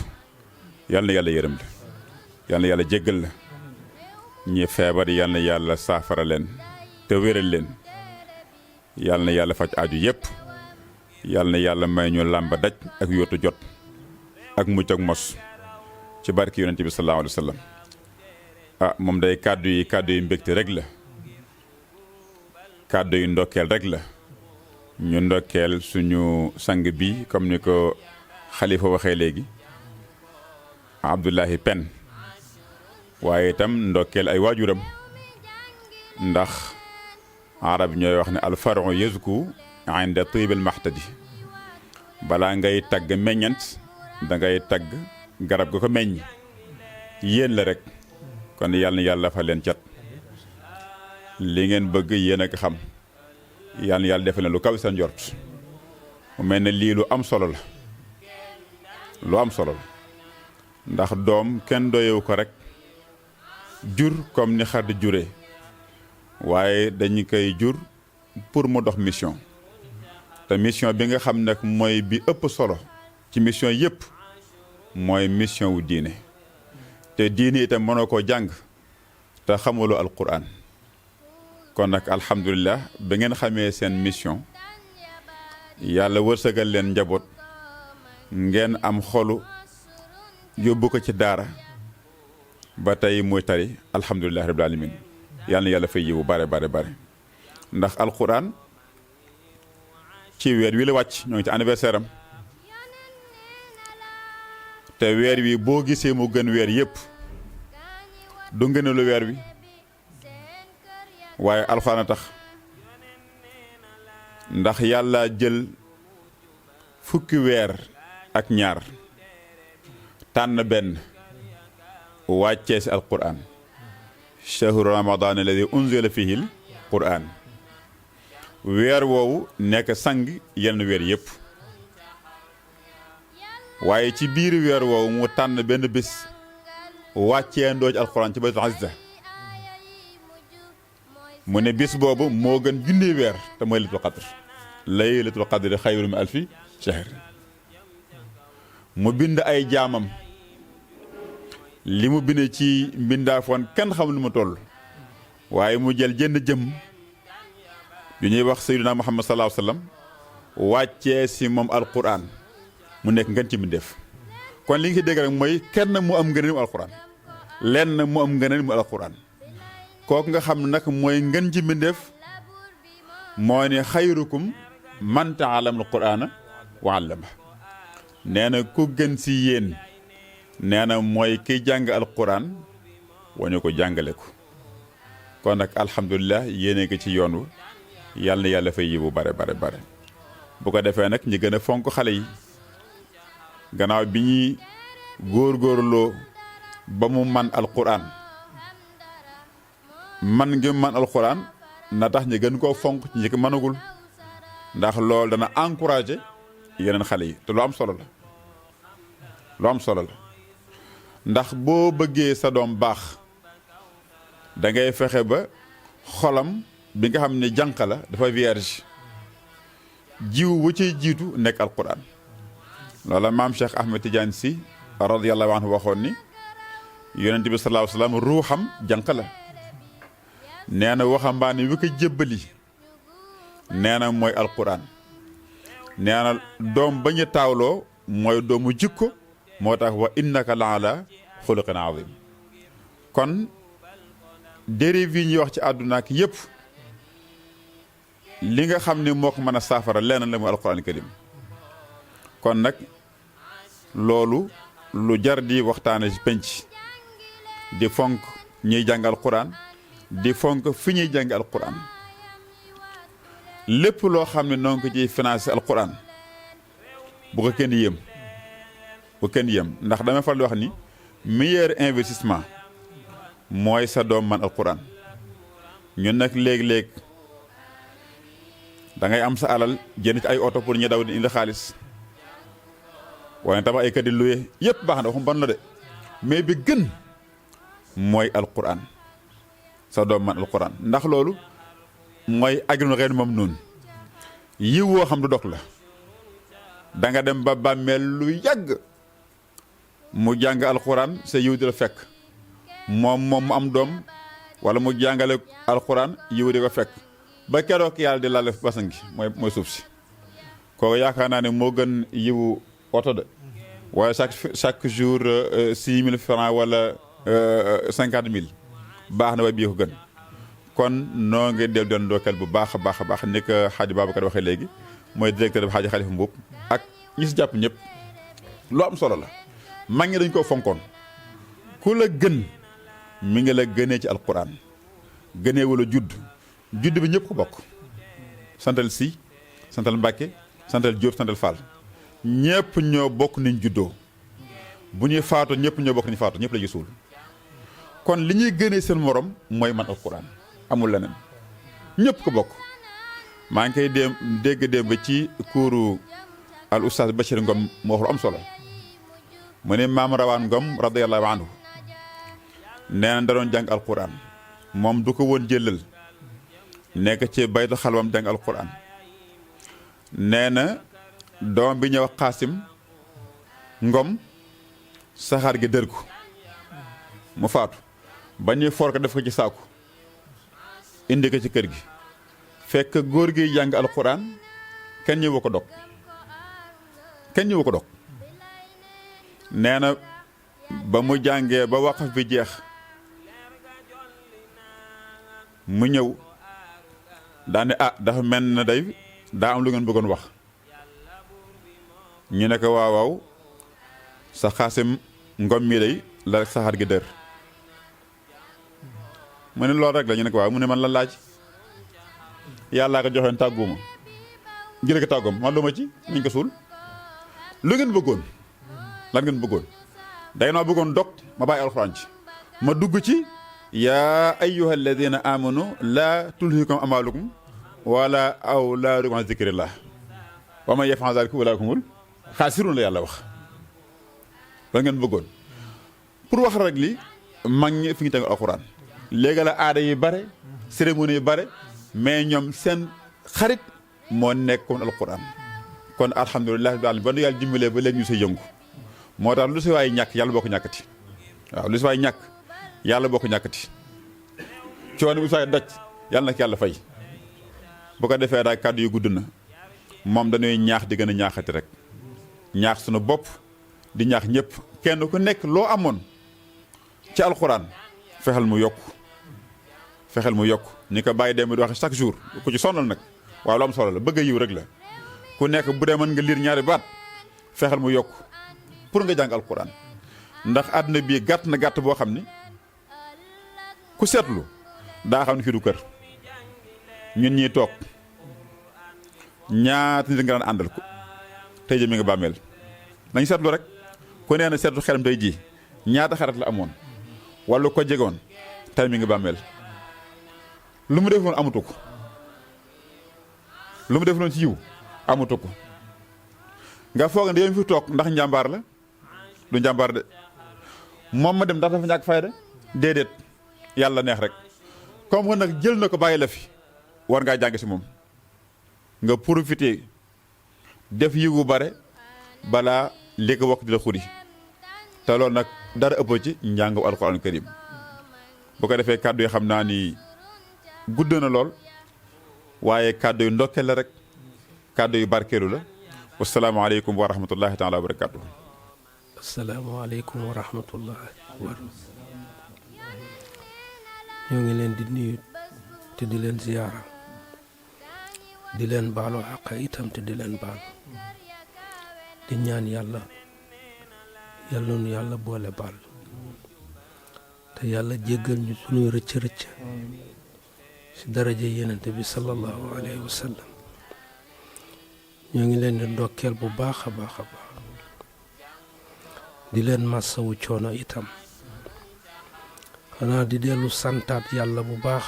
yal na yàlla yërëm la yal na yàlla jéggal la ñi feebar yal na yàlla saafara leen te wéral leen yal na yàlla faj aju yépp yal na yàlla may ñu làmba daj ak yóotu jot ak mucc ak mos ci barke yonent bi sallallahu alayhi wa sallam moom day kàddu yi mbégte rek la kàddu yi ndokkeel rek la ñu ndokkeel suñu sang bi comme ni ko xalifa waxee léegi Abdoulaye Pène waaye itam ndokkeel ay waajuram ndax arab ñooy wax ne alfaru yazku inda tibil maxtadi balaa ngay tagg meññant da ngay tagg garab ga ko meññ yéen la rek kon yàlla na yàlla fa leen cat li ngeen bëgg yéen a ko xam yàlla defal na lu kaw seen njort mu mel ne lii lu am solo la lu am solo la ndax doom kenn doyewu ko rek jur comme ni xar di juree waaye dañu koy jur pour mu dox mission te mission bi nga xam nag mooy bi ëpp solo ci mission yëpp mooy mission wu diine te diine itam mënoo koo jàng te xamuloo alquran kon nag alhamdulilah ba ngeen xamee seen mission yàlla wërsëgal leen njaboot ngeen am xolu yóbbu ko ci daara ba tey muy tari alhamdulilah rabbil alamin yàlla na yàlla fay yiwu bare bare bare ndax alquran ci weer wi la wàcc ñoo ngi ci anniversaire am te weer wi boo gisee mu gën weer yëpp du ngëneelu weer wi waaye alxuraan a tax ndax yàlla jël fukki weer ak ñaar tànn benn wàccee si alquran shahru ramadan alladi unzila fihi alquran weer woowu nekk sang yenn weer yëpp waaye ci biir weer woowu mu tànn benn bés wàccee ndooj alquran ci baytul azza mu ne bis boobu moo gën junni weer te mooy laylatul qadr laylatul qadri xayrun min alfi shahr mu bind ay jaamam li mu bind ci mbindaafoon kenn xam lu mu toll waaye mu jël jënd jëm yu ñuy wax sayyidina Muhammad sallallahu alayhi wa sallam wàccee si moom alquran mu nekk ngeen ci mbindeef kon li nga ci dégg rek mooy kenn mu am ngëneel mu alquran lenn mu am ngëneel mu alquran kooku nga xam ne nag mooy ngeen ci mbindeef moo ne xayrukum man ta'allama alqurana wa 'allama nee na ku gën si yéen nee na mooy kiy jàng alquran wañu ko jàngale ko kon nag alhamdulilah yéene ko ci yoon wu yàlla na yàlla fay yiwu bare bare bare bu ko defee nag ñi gën a fonk xale yi gannaaw bi ñuy góorgóorloo ba mu man alquran man ngi man alquran na tax ñi gën koo fonk ci ñi ko mënagul ndax loolu dana encouragé yeneen xale yi te lu am solo la lu am solo la ndax boo bëggee sa doom baax da ngay fexe ba xolam bi nga xam ne jànq la dafa vierge jiw wu ciy jiitu nekk alquran loola maam Cheikh Ahmed Tidiane Sy radiyallahu anhu waxoon ni yonent bi sallallahu alayhi wa sallam ruuxam jànq la nee na waxambaane wi ko jébbali nee na mooy alquran nee na doom ba ñu taawloo mooy doomu jikko moo tax wa innaka la ala xuluqin azim kon dérive yi ñuy wax ci àdduna ak yëpp li nga xam ne moo ko mën a saafara lenn la mu alquran karim kon nag loolu lu jar di waxtaane ci penc di fonk ñuy jàng alquran di fonk fi ñuy jàng alquran lépp loo xam ne noonu ko ciy financé alquran bu ko kenn yëm bu kenn yëm ndax dama fal di wax ni meilleur investissement mooy sa doom man alquran ñun nag léeg-léeg da ngay am sa alal jënd ci ay oto pour ñu daw di indi xaalis waaye tabax ay kër di luye yëpp baax na waxum ban la de mais bi gën mooy alquran sa doom man alquran ndax loolu mooy ajrun ghayru mamnun yiw woo xam du dog la da nga dem ba bàmmeel lu yàgg mu jàng alquran sa yiw di la fekk moom mu am doom wala mu jàngale alquran yiw di ko fekk ba keroog yàlla di laal basan gi mooy suuf si kooku yaakaar naa ne moo gën yiwu oto de waaye chaque jour 6 000 francs wala 50 000 baax na waaye bii ko gën kon noo ngi del doon ndokkeel bu baax a baax a baax ni ko Xaaji Babacar waxee léegi mooy directeur bi Xaaji Xalifa Mbuub ak ñi si jàpp ñëpp lu am solo la mag ñi dañ koo fonkoon ku la gën mi ngi la gënee ci alquran gënee wala judd bi ñëpp ko bokk santal Si santal Mbàkke santal Jóob santal Fall ñëpp ñoo bokk niñ juddoo bu ñuy faatu ñëpp ñoo bokk niñ faatu ñëpp la ñu suul kon li ñuy gënee seen morom mooy man alquran amul leneen ñëpp ko bokk. maa ngi koy dégg démb ci kuuru al oustaz Bachir Ngom mu wax lu am solo mu ne maam Rawaan Ngom radiyallahu anhu nee na da doon jàng alquran moom du ko woon jëlal nekk ci baytu xalwam jàng alquran nee na doom bi ñëw Xaasim Ngom saxaar gi dër ko mu faatu ba ñuy for ko def ko ci saaku indi ko ci kër gi fekk góor gi jàng alquran kenn ñëwu ko dog nee na ba mu jàngee ba waqaf bi jeex mu ñëw daane dafa mel na day daa am lu ngeen bëggoon wax ñu ne ko waaw sa Xaasim Ngom mi day la rek saxaar gi dër mu ne loolu rek la ñu ne ko waaw mu ne man la laaj yàllaa ko joxeen tàgguma jële ko tàggum man lu ma ci nañ ko suul lu ngeen bëggoon lan ngeen bëggoon day noo bëggoon dog ma bàyyi alxuraan ci ma dugg ci yaa ayyuha alladina amanu laa tulhikum amaalukum wala awlaadukum an zikrillah wa man yaf'al zalika ulaaika humul xaasiruun la yàlla wax lan ngeen bëggoon pour wax rek li mag ñi fi ñu tegu alxuraan léegi la aada yi bare cérémonie yi bare mais ñoom seen xarit moo nekkoon alquran kon alhamdulilah daal ba nu yàlla dimbalee ba léegi ñu say yëngu moo tax lu si waay ñàkk yàlla boo ko ñàkkati waaw lu si waay ñàkk yàlla boo ko ñàkkati coono bu si waay daj yàlla nag yàlla fay bu ko defee daal kàddu yu gudd na moom dañuy ñaax di gën a ñaaxati rek ñaax sunu bopp di ñaax ñëpp kenn ku nekk loo amoon ci alquran fexeel mu yokk ni ko bàyyi dem di wax chaque jour ku ci sonal nag waaw lu am solo la bëgg a yiw rek la ku nekk bu dee mën nga liir ñaari baat fexeel mu yokk pour nga jàng alquran ndax àdduna bii gàtt na gàtt boo xam ni ku seetlu daa xam ne fii du kër ñun ñii toog ñaata nit nga daan àndal ko tey jii mi nga bàmmeel nañ seetlu rek ku nee na seetlu xelam tey ji ñaata xarit la amoon wala ko jegoon tey mi nga bàmmeel lu mu defoon amatu ko lu mu defoon ci yiw amatu ko nga foog ne yéen fi toog ndax njàmbaar la du njàmbaar de moom ma dem ndax dafa ñàkk fayda déedéet yàlla neex rek comme que nag jël na ko bàyyi la fi war ngaa jàng si moom nga profité def yiwu bare balaa li ko wax di la xuri te loolu nag dara ëpp ci njàngu alxuraan karim bu ko defee kàddu yi xam naa ni gudd na lool waaye kàddu yu ndokkeel la rek kàddu yu barkeelu la wasalaamaaleykum wa rahmatullahi taala wa barakaatu. asalaamaaleykum wa rahmatullahi ñoo ngi leen di nuyu te di leen ziyaara di leen baalu àq itam te di leen baal di ñaan yàlla nu yàlla boole baal te yàlla jéggal ñu suñuy rëcc ci daraja yenente bi sallallahu alayhi wa sallam ñoo ngi leen di ndokkeel bu baax a baax di leen massawu coono itam xanaa di dellu santaat yàlla bu baax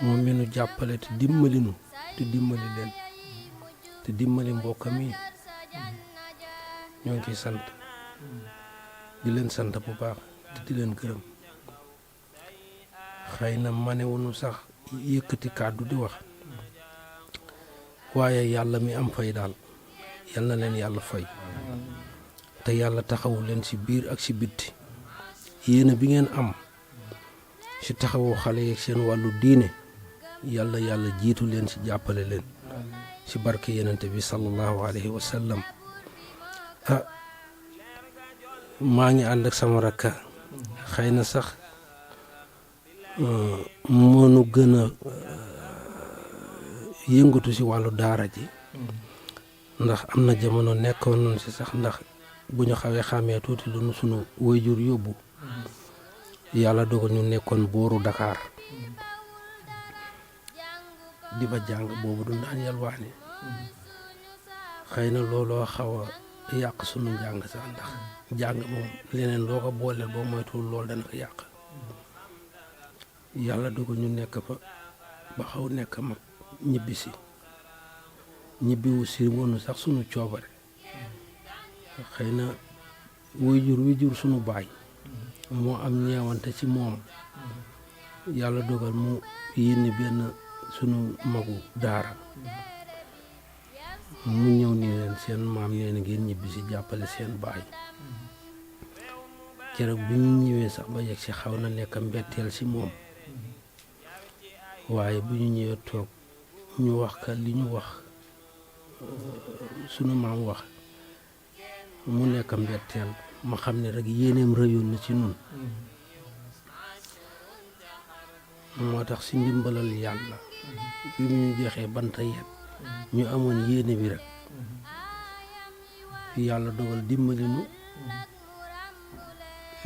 moom mi nu jàppale te dimbali nu te dimbali leen te dimbali mbokkam yi ñoo ngi sant di leen sant bu baax te di leen gërëm xëy na manewunu sax yëkkati kàddu di wax waaye yàlla mi am fay daal yal na leen yàlla fay te yàlla taxawu leen ci biir ak ci bitti yéena bi ngeen am ci taxawu xale yeeg seen wàllu diine yàlla jiitu leen ci jàppale leen ci barke yenente bi sallallahu alayhi wa sallam maa ngi ànd ak sama rakka xëy na sax mënu gën a yëngatu ci wàllu daara ji ndax am na jamono nekkoon nañ ci sax ndax bu ñu xawee xàmmee tuuti lu nu sunu waajur yóbbu yàlla dogal ñu nekkoon booru Dakar di ba jàng boobu du daan yalwaani xëy na looloo xaw a yàq sunu njàng sax ndax jàng moom leneen loo ko booleel boo moytuwul loolu dana ko yàq yàlla dogal ñu nekk fa ba xaw nekk mag ñibbisi ñibbiwu si woonu sax sunu coobare xëy na wi jur sunu baay moo am ñeewante ci moom yàlla dogal mu yénni benn sunu magu daara mu ñëw ni leen seen maam nee na ngeen ñibbi si jàppale seen baay keroog bi ñu ñëwee sax ba yegg si xaw na nekk mbetteel si moom waaye bu ñu ñëwee toog ñu wax ka li ñu wax sunu maam wax mu nekk mbetteel ma xam ne rek yéeneem rëyoon na ci nun moo tax si ndimbalal yàlla bi mu ñu joxee banta yet ñu amoon yéene bi rek yàlla dogal dimbali nu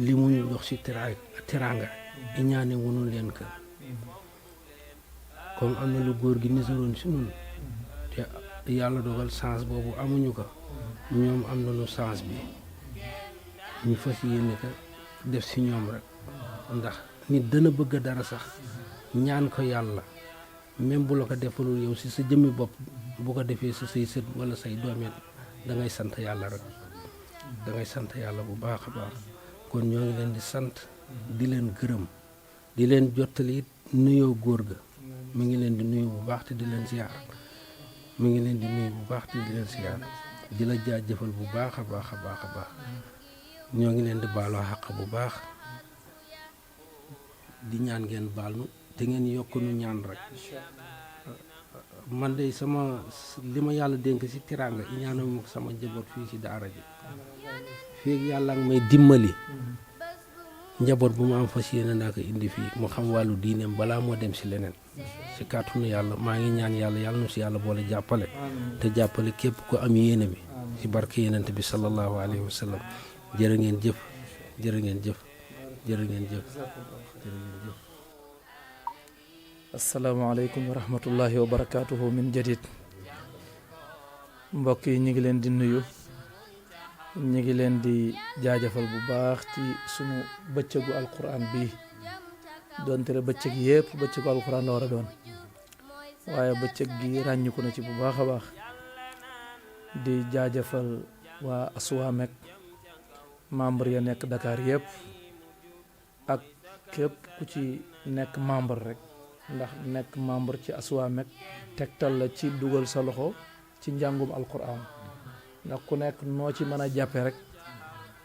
li mu ñu jox si teraanga iñaane wunu leen kër comme am na lu góor gi nisaroon si nun te yàlla dogal chance boobu amuñu ko ñoom am nañu chance bi ñu fas yéene ko def si ñoom rek ndax nit dana bëgg dara sax ñaan ko yàlla même bu la ko defalul yow si sa jëmmi bopp bu ko defee sa say sët wala say doomeel da ngay sant yàlla rek da ngay sant yàlla bu baax a baax kon ñoo ngi leen di sant di leen gërëm di leen jottali it nuyoo góor ga mi ngi leen di nuyu bu baax te di leen siyaar mi ngi leen di nuyu bu baax te di leen siyaar di la jaajëfal bu baax a baax a baax a baax ñoo ngi leen di baaloo xàq bu baax di ñaan ngeen baal nu te ngeen yokk nu ñaan rek man de sama li ma yàlla dénk si teraanga i ñaanal ko sama njaboot fii si daara ji fii yàlla ak may dimbali njaboot bu ma am fas yéene naa ko indi fii mu xam wàllu diineem balaa moo dem si leneen si kàttanu yàlla maa ngi ñaan yàlla nu si yàlla boole jàppale te jàppale képp ko am yéene bi si barke yenent bi sallallahu alayhi wa sallam jërë ngeen jëf jërë ngeen jëf jërë ngeen jëf jërë ngeen jëf asalaamaaleykum wa rahmatullahi wa barakaatuhu min jadid mbokk yi ñu ngi leen di nuyu ñu ngi leen di jaajëfal bu baax ci sunu bëccëgu alquran bi doonte le bëccëg yëpp bëccëgu alquran la war a doon waaye bëccëg gi ràññiku na ci bu baax a baax di jaajëfal waa Aswamek membre ya nekk Dakar yëpp ak képp ku ci nekk membre rek ndax nekk membre ci Aswamek tegtal la ci dugal sa loxo ci njàngum alquran ndax ku nekk noo ci mën a jàppe rek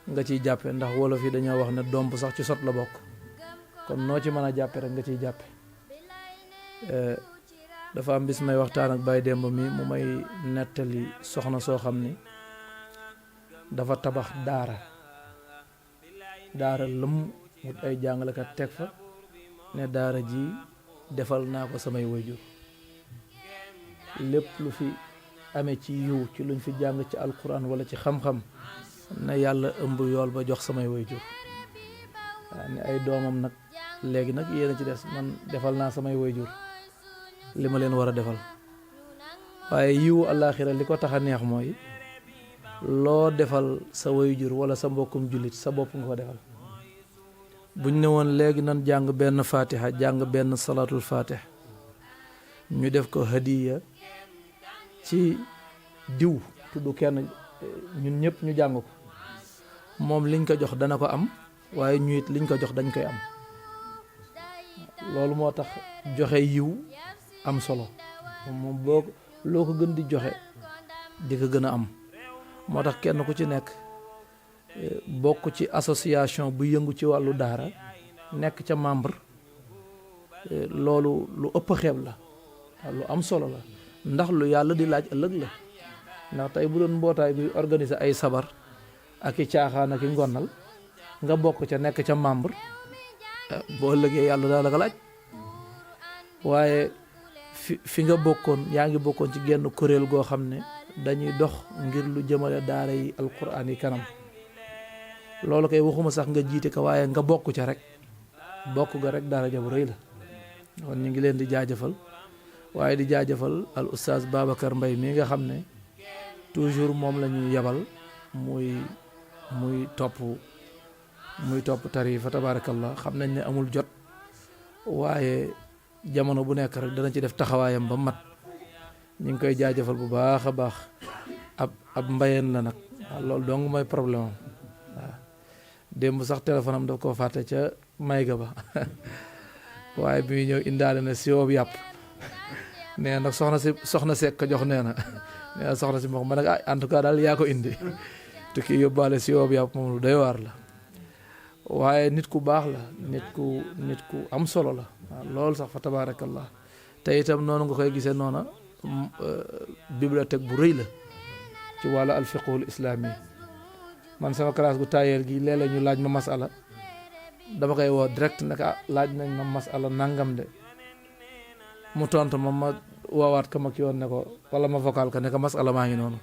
nga ciy jàppe ndax wolof yi dañoo wax ne domp sax ci sot la bokk kon noo ci mën a jàppe rek nga ciy jàppe dafa am bis may waxtaan ak Baye Demba mi mu may nettali soxna soo xam ni dafa tabax daara lëm wut ay jàngalekat teg fa ne daara ji defal naa ko samay wayjur lépp lu fi amee ci yiw ci luñ fi jàng ci alquran wala ci xam-xam na yàlla ëmb yool ba jox samay wayjur waaw ne ay doomam nag léegi nag yéen a ci des man defal naa samay wayjur li ma leen war a defal waaye yiwu àllaaxira li ko tax a neex mooy loo defal sa wayjur wala sa mbokkum jullit sa bopp nga ko defal buñ ne woon léegi nan jàng benn fatiha jàng benn salatul fatih ñu def ko hadiya ci diw tudd kenn ñun ñëpp ñu jàng ko moom liñ ko jox dana ko am waaye ñu it liñ ko jox dañ koy am loolu moo tax joxe yiw am solo moom loo ko gën di joxe di ko gën a am moo tax kenn ku ci nekk bokk ci association bu yëngu ci wàllu daara nekk ca membre loolu lu ëpp xeeb la lu am solo la ndax lu yàlla di laaj ëllëg la ndax tey bu doon mbootaay bi organiser ay sabar ak i caaxaan ak i ngonnal nga bokk ca nekk ca membre boo ëllëgee yàlla daal la ko laaj waaye fi nga bokkoon yaa ngi bokkoon ci genn kuréel goo xam ne dañuy dox ngir lu jëmale daara yi alquran yi kanam loolu kay waxuma sax nga jiite ko waaye nga bokk ca rek bokk ga rek daraja bu rëy la kon ñu ngi leen di jaajëfal waaye di jaajëfal al oustaz Babacar Mbaye mi nga xam ne toujours moom la ñuy yebal muy topp tari fa tabarakallah xam nañ ne amul jot waaye jamono bu nekk rek dana ci def taxawaayam ba mat ñu ngi koy jaajëfal bu baax a baax ab mbayeen la nag waaw loolu dong mooy problème am waaw démb sax téléphone am daf koo fàtte ca mayga ba waaye bi muy ñëw indaale na siwoob yàpp nee nag soxna Seck ko jox nee na soxna si moo ma nag en tout cas daal yaa ko indi te kii yóbbaale siwoob yàpp moom lu doy waar la waaye nit ku baax la nit ku am solo la waaw loolu sax fa tabaarakallah te itam noonu nga koy gisee noona bibliothèque bu rëy la ci wàllu alfiqhul islami man sama classe gu taayeel gi léeg-léeg ñu laaj ma masala dama koy woo direct naka laaj nañ ma masala nangam de mu tontu ma woowaat ko ma ki yoon ne ko wala ma vocal ko ne ko masala maa ngi noonu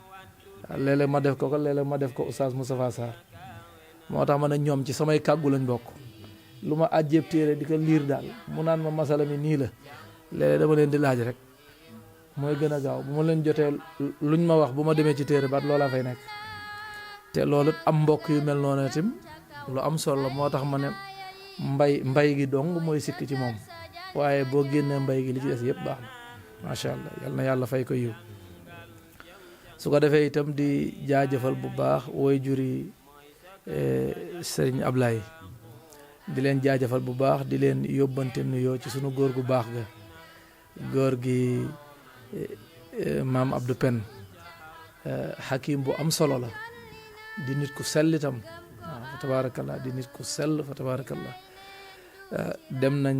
waaw léeg-léeg ma def ko léeg-léeg ma def ko oustaz Moustapha Sarr moo tax ma ne ñoom ci samay kàggu lañ bokk lu ma àjjeeb téere di ko liir daal mu naan ma masala mi nii la léeg-léeg dama leen di laaj rek mooy gën a gaaw bu ma leen jotee luñ ma wax bu ma demee ci téere baat loolaa fay nekk te loolu am mbokk yu mel noonu itam lu am solo la moo tax ma ne mbay gi dong mooy sikk ci moom waaye boo génnee mbay gi li ci des yëpp baax na macha allah yal na yàlla fay ko yiw su ko defee itam di jaajëfal bu baax woy juri sëriñ Ablaye di leen jaajëfal bu baax di leen yóbbante nuyoo ci sunu góor gu baax ga góor gi maam Abdou Pen hakim bu am solo la di nit ku sell itam waaw fa tabaarakallah di nit ku sell fa tabaarakallah dem nañ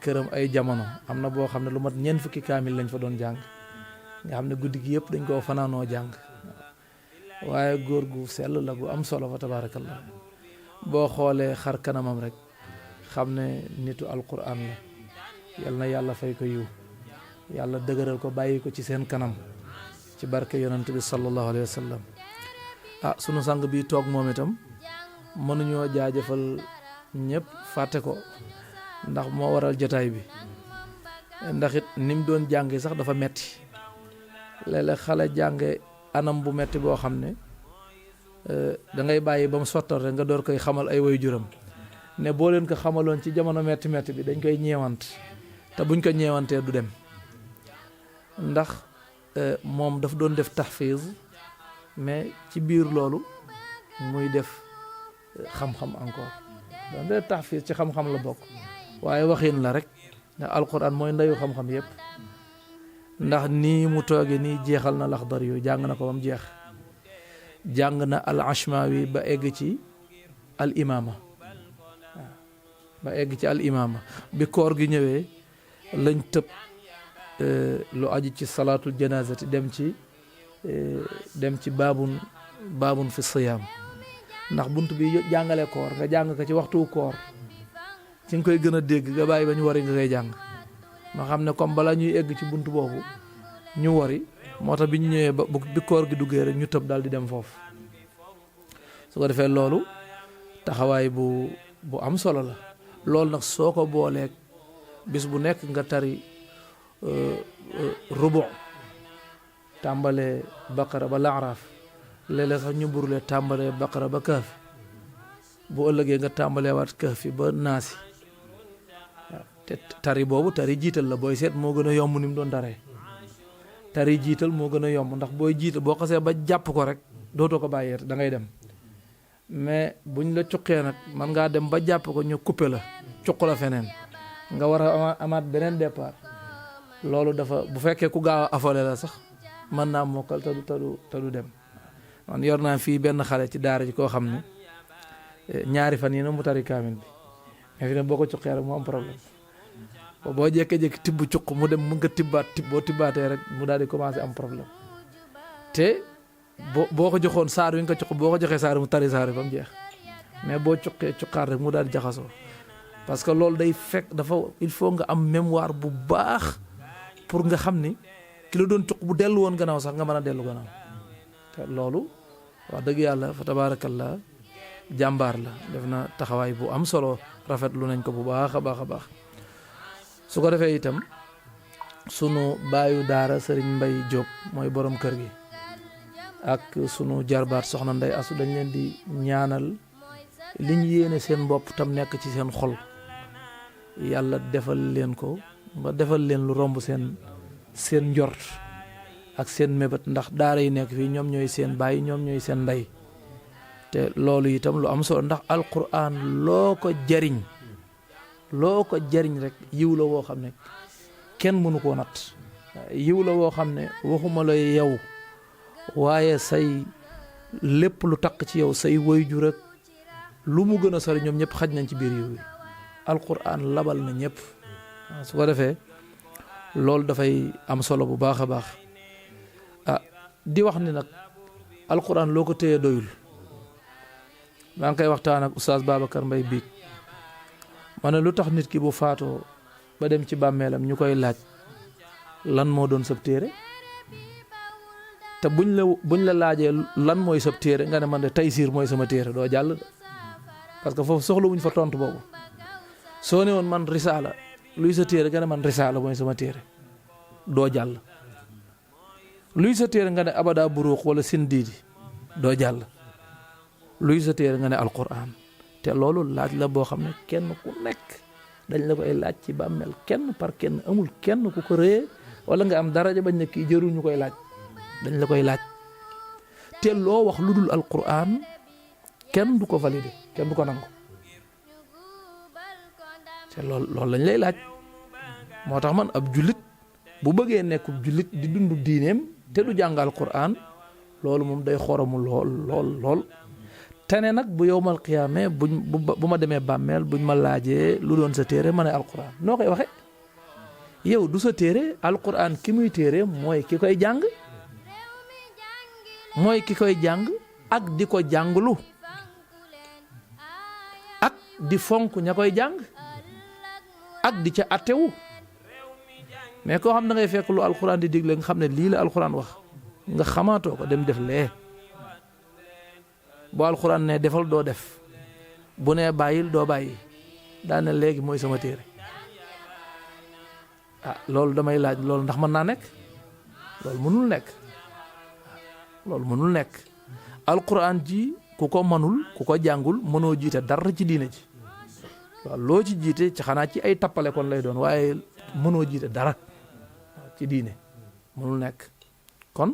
këram ay jamono am na boo xam ne lu mat ñeent fukki kaamil lañ fa doon jàng nga xam ne guddi gi yëpp dañ koo fanaanoo jàng waaye góor gu sell la gu am solo fa tabaarakallah boo xoolee xar kanamam rek xam ne nitu alquran la yal na yàlla fay ko yiw yàlla dëgëral ko bàyyi ko ci seen kanam ci barke yonent bi sallallahu alayhi wa sallam sunu sang bi toog moom itam mënuñoo jaajëfal ñëpp fàtte ko ndax moo waral jotaay bi ndax it ni mu doon jànge sax dafa metti léeg-léeg xale jànge anam bu metti boo xam ne da ngay bàyyi ba mu sottal rek nga door koy xamal ay waajuram ne boo leen ko xamaloon ci jamono metti metti bi dañ koy ñeewant te buñ ko ñeewantee du dem ndax moom daf doon def tahfiz mais ci biir loolu muy def xam-xam encore doon def tahfiz ci xam-xam la bokk waaye waxin la rek ne alquran mooy ndeyu xam-xam yépp ndax nii mu tooge nii jeexal na laxdar yu jàng na ko ba mu jeex jàng na al ashmawi ba egg ci al imaama waaw ba egg ci al imaama bi koor gi ñëwee lañ tëb lu aju ci salaatul janazati dem ci baabun fi siyaam ndax bunt bi jàngale koor nga jàng ko ci waxtu koor ci nga koy gën a dégg nga bàyyi ba ñu wari nga koy jàng ma xam ne comme bala ñuy egg ci bunt boobu ñu wari moo tax bi ñu ñëwee ba bi koor gi duggee rek ñu tëb daal di dem foofu su ko defee loolu taxawaay bu am solo la loolu nag soo ko booleeg bis bu nekk nga tari rubu tàmbalee baqara ba laaraaf léeg-léeg sax ñu burlee tàmbalee baqara ba kaaf bu ëllëgee nga tàmbalee waat kaaf fi ba naasi waaw te tari boobu tari jiital la booy seet moo gën a yomb ni mu doon taree tari jiital moo gën a yomb ndax booy jiital boo xasee ba jàpp ko rek dootoo ko bàyyeet da ngay dem mais buñ la cuqee nag man ngaa dem ba jàpp ko ñu coupé la cuq la feneen nga war a amaat beneen départ loolu dafa bu fekkee ku gaaw a affolé la sax mën naa mokkal te du dem man yor naa fii benn xale ci daara ji koo xam ne ñaari fan yi na mu tari kaamil bi mais fi ne boo ko cuqee rek mu am problème boo jékkee-jékki tibb cuq mu dem mu nga tibbaat boo tibbaatee rek mu daal di commencé am problème te boo ko joxoon saar wi nga ko cuq boo ko joxee saar mu tari saar ba mu jeex mais boo cuqee cuqaat rek mu daal di jaxasoo parce que loolu day fekk dafa il faut nga am mémoire bu baax pour nga xam ni ki la doon cuq bu dellu woon gannaaw sax nga mën a dellu gannaaw te loolu wax dëgg yàlla fa tabaarakallah jàmbaar la def na taxawaay bu am solo rafetlu nañ ko bu baax a baax a baax su ko defee itam sunu baayu daara Serigne Mbaye Diop mooy borom kër gi ak sunu jarbaat soxna Ndey Asu dañ leen di ñaanal liñ yéene seen bopp tam nekk ci seen xol yàlla defal leen ko ba defal leen lu romb seen njort ak seen mébét ndax daara yi nekk fii ñoom ñooy seen baay ñoom ñooy seen ndey te loolu itam lu am solo ndax alquran loo ko jariñ rek yiw la woo xam ne kenn mënu koo natt yiw la woo xam ne waxuma la yow waaye say lépp lu taq ci yow say waajur ak lu mu gën a sori ñoom ñëpp xaj nañ ci biir yiw yi alquran labal na ñëpp su ko defee loolu dafay am solo bu baax a baax di wax ni nag alquran loo ko téye doyul maa ngi koy waxtaan ak oustaz Babacar Mbaye biig ma ne lu tax nit ki bu faatoo ba dem ci bàmmeelam ñu koy laaj lan moo doon sab téere te buñ la laajee lan mooy sab téere nga ne man de Taysiir mooy sama téere doo jàll parce que foofu soxla wuñ fa tontu boobu soo ne woon man risaala luy sa téere nga ne man risaala mooy sama téere doo jàll luy sa téere nga ne abada buruux wala sindiidi doo jàll luy sa téere nga ne alquran te loolu laaj la boo xam ne kenn ku nekk dañ la koy laaj ci bàmmeel kenn par kenn amul kenn ku ko rëyee wala nga am daraja bañ ne kii jërul ñu koy laaj dañ la koy laaj te loo wax lu dul alquran kenn du ko valider kenn du ko nangu te loolu lañ lay laaj moo tax man ab jullit bu bëggee nekkub jullit di dund diineem te du jàng alquran loolu moom day xoromu lool te ne nag bu yowmal qiyaame bu ma demee bàmmeel buñ ma laajee lu doon sa téere ma ne alquran noo koy waxe yow du sa téere alquran ki muy téere mooy ki koy jàng ak di ko jànglu ak di fonk ña koy jàng ak di ca attewu mais koo xam da ngay fekk lu alquran di digle nga xam ne lii la alquran wax nga xamaatoo ko dem def lee bu alquran ne defal doo def bu ne bàyyil doo bàyyi daane léegi mooy sama téere loolu damay laaj loolu ndax mën naa nekk loolu mënul nekk alquran ji ku ko mënul ku ko jàngul mënoo jiite dara ci diine ji waaw loo ci jiite ci xanaa ci ay tappale kon lay doon waaye mënoo jiite dara ci diine mënul nekk kon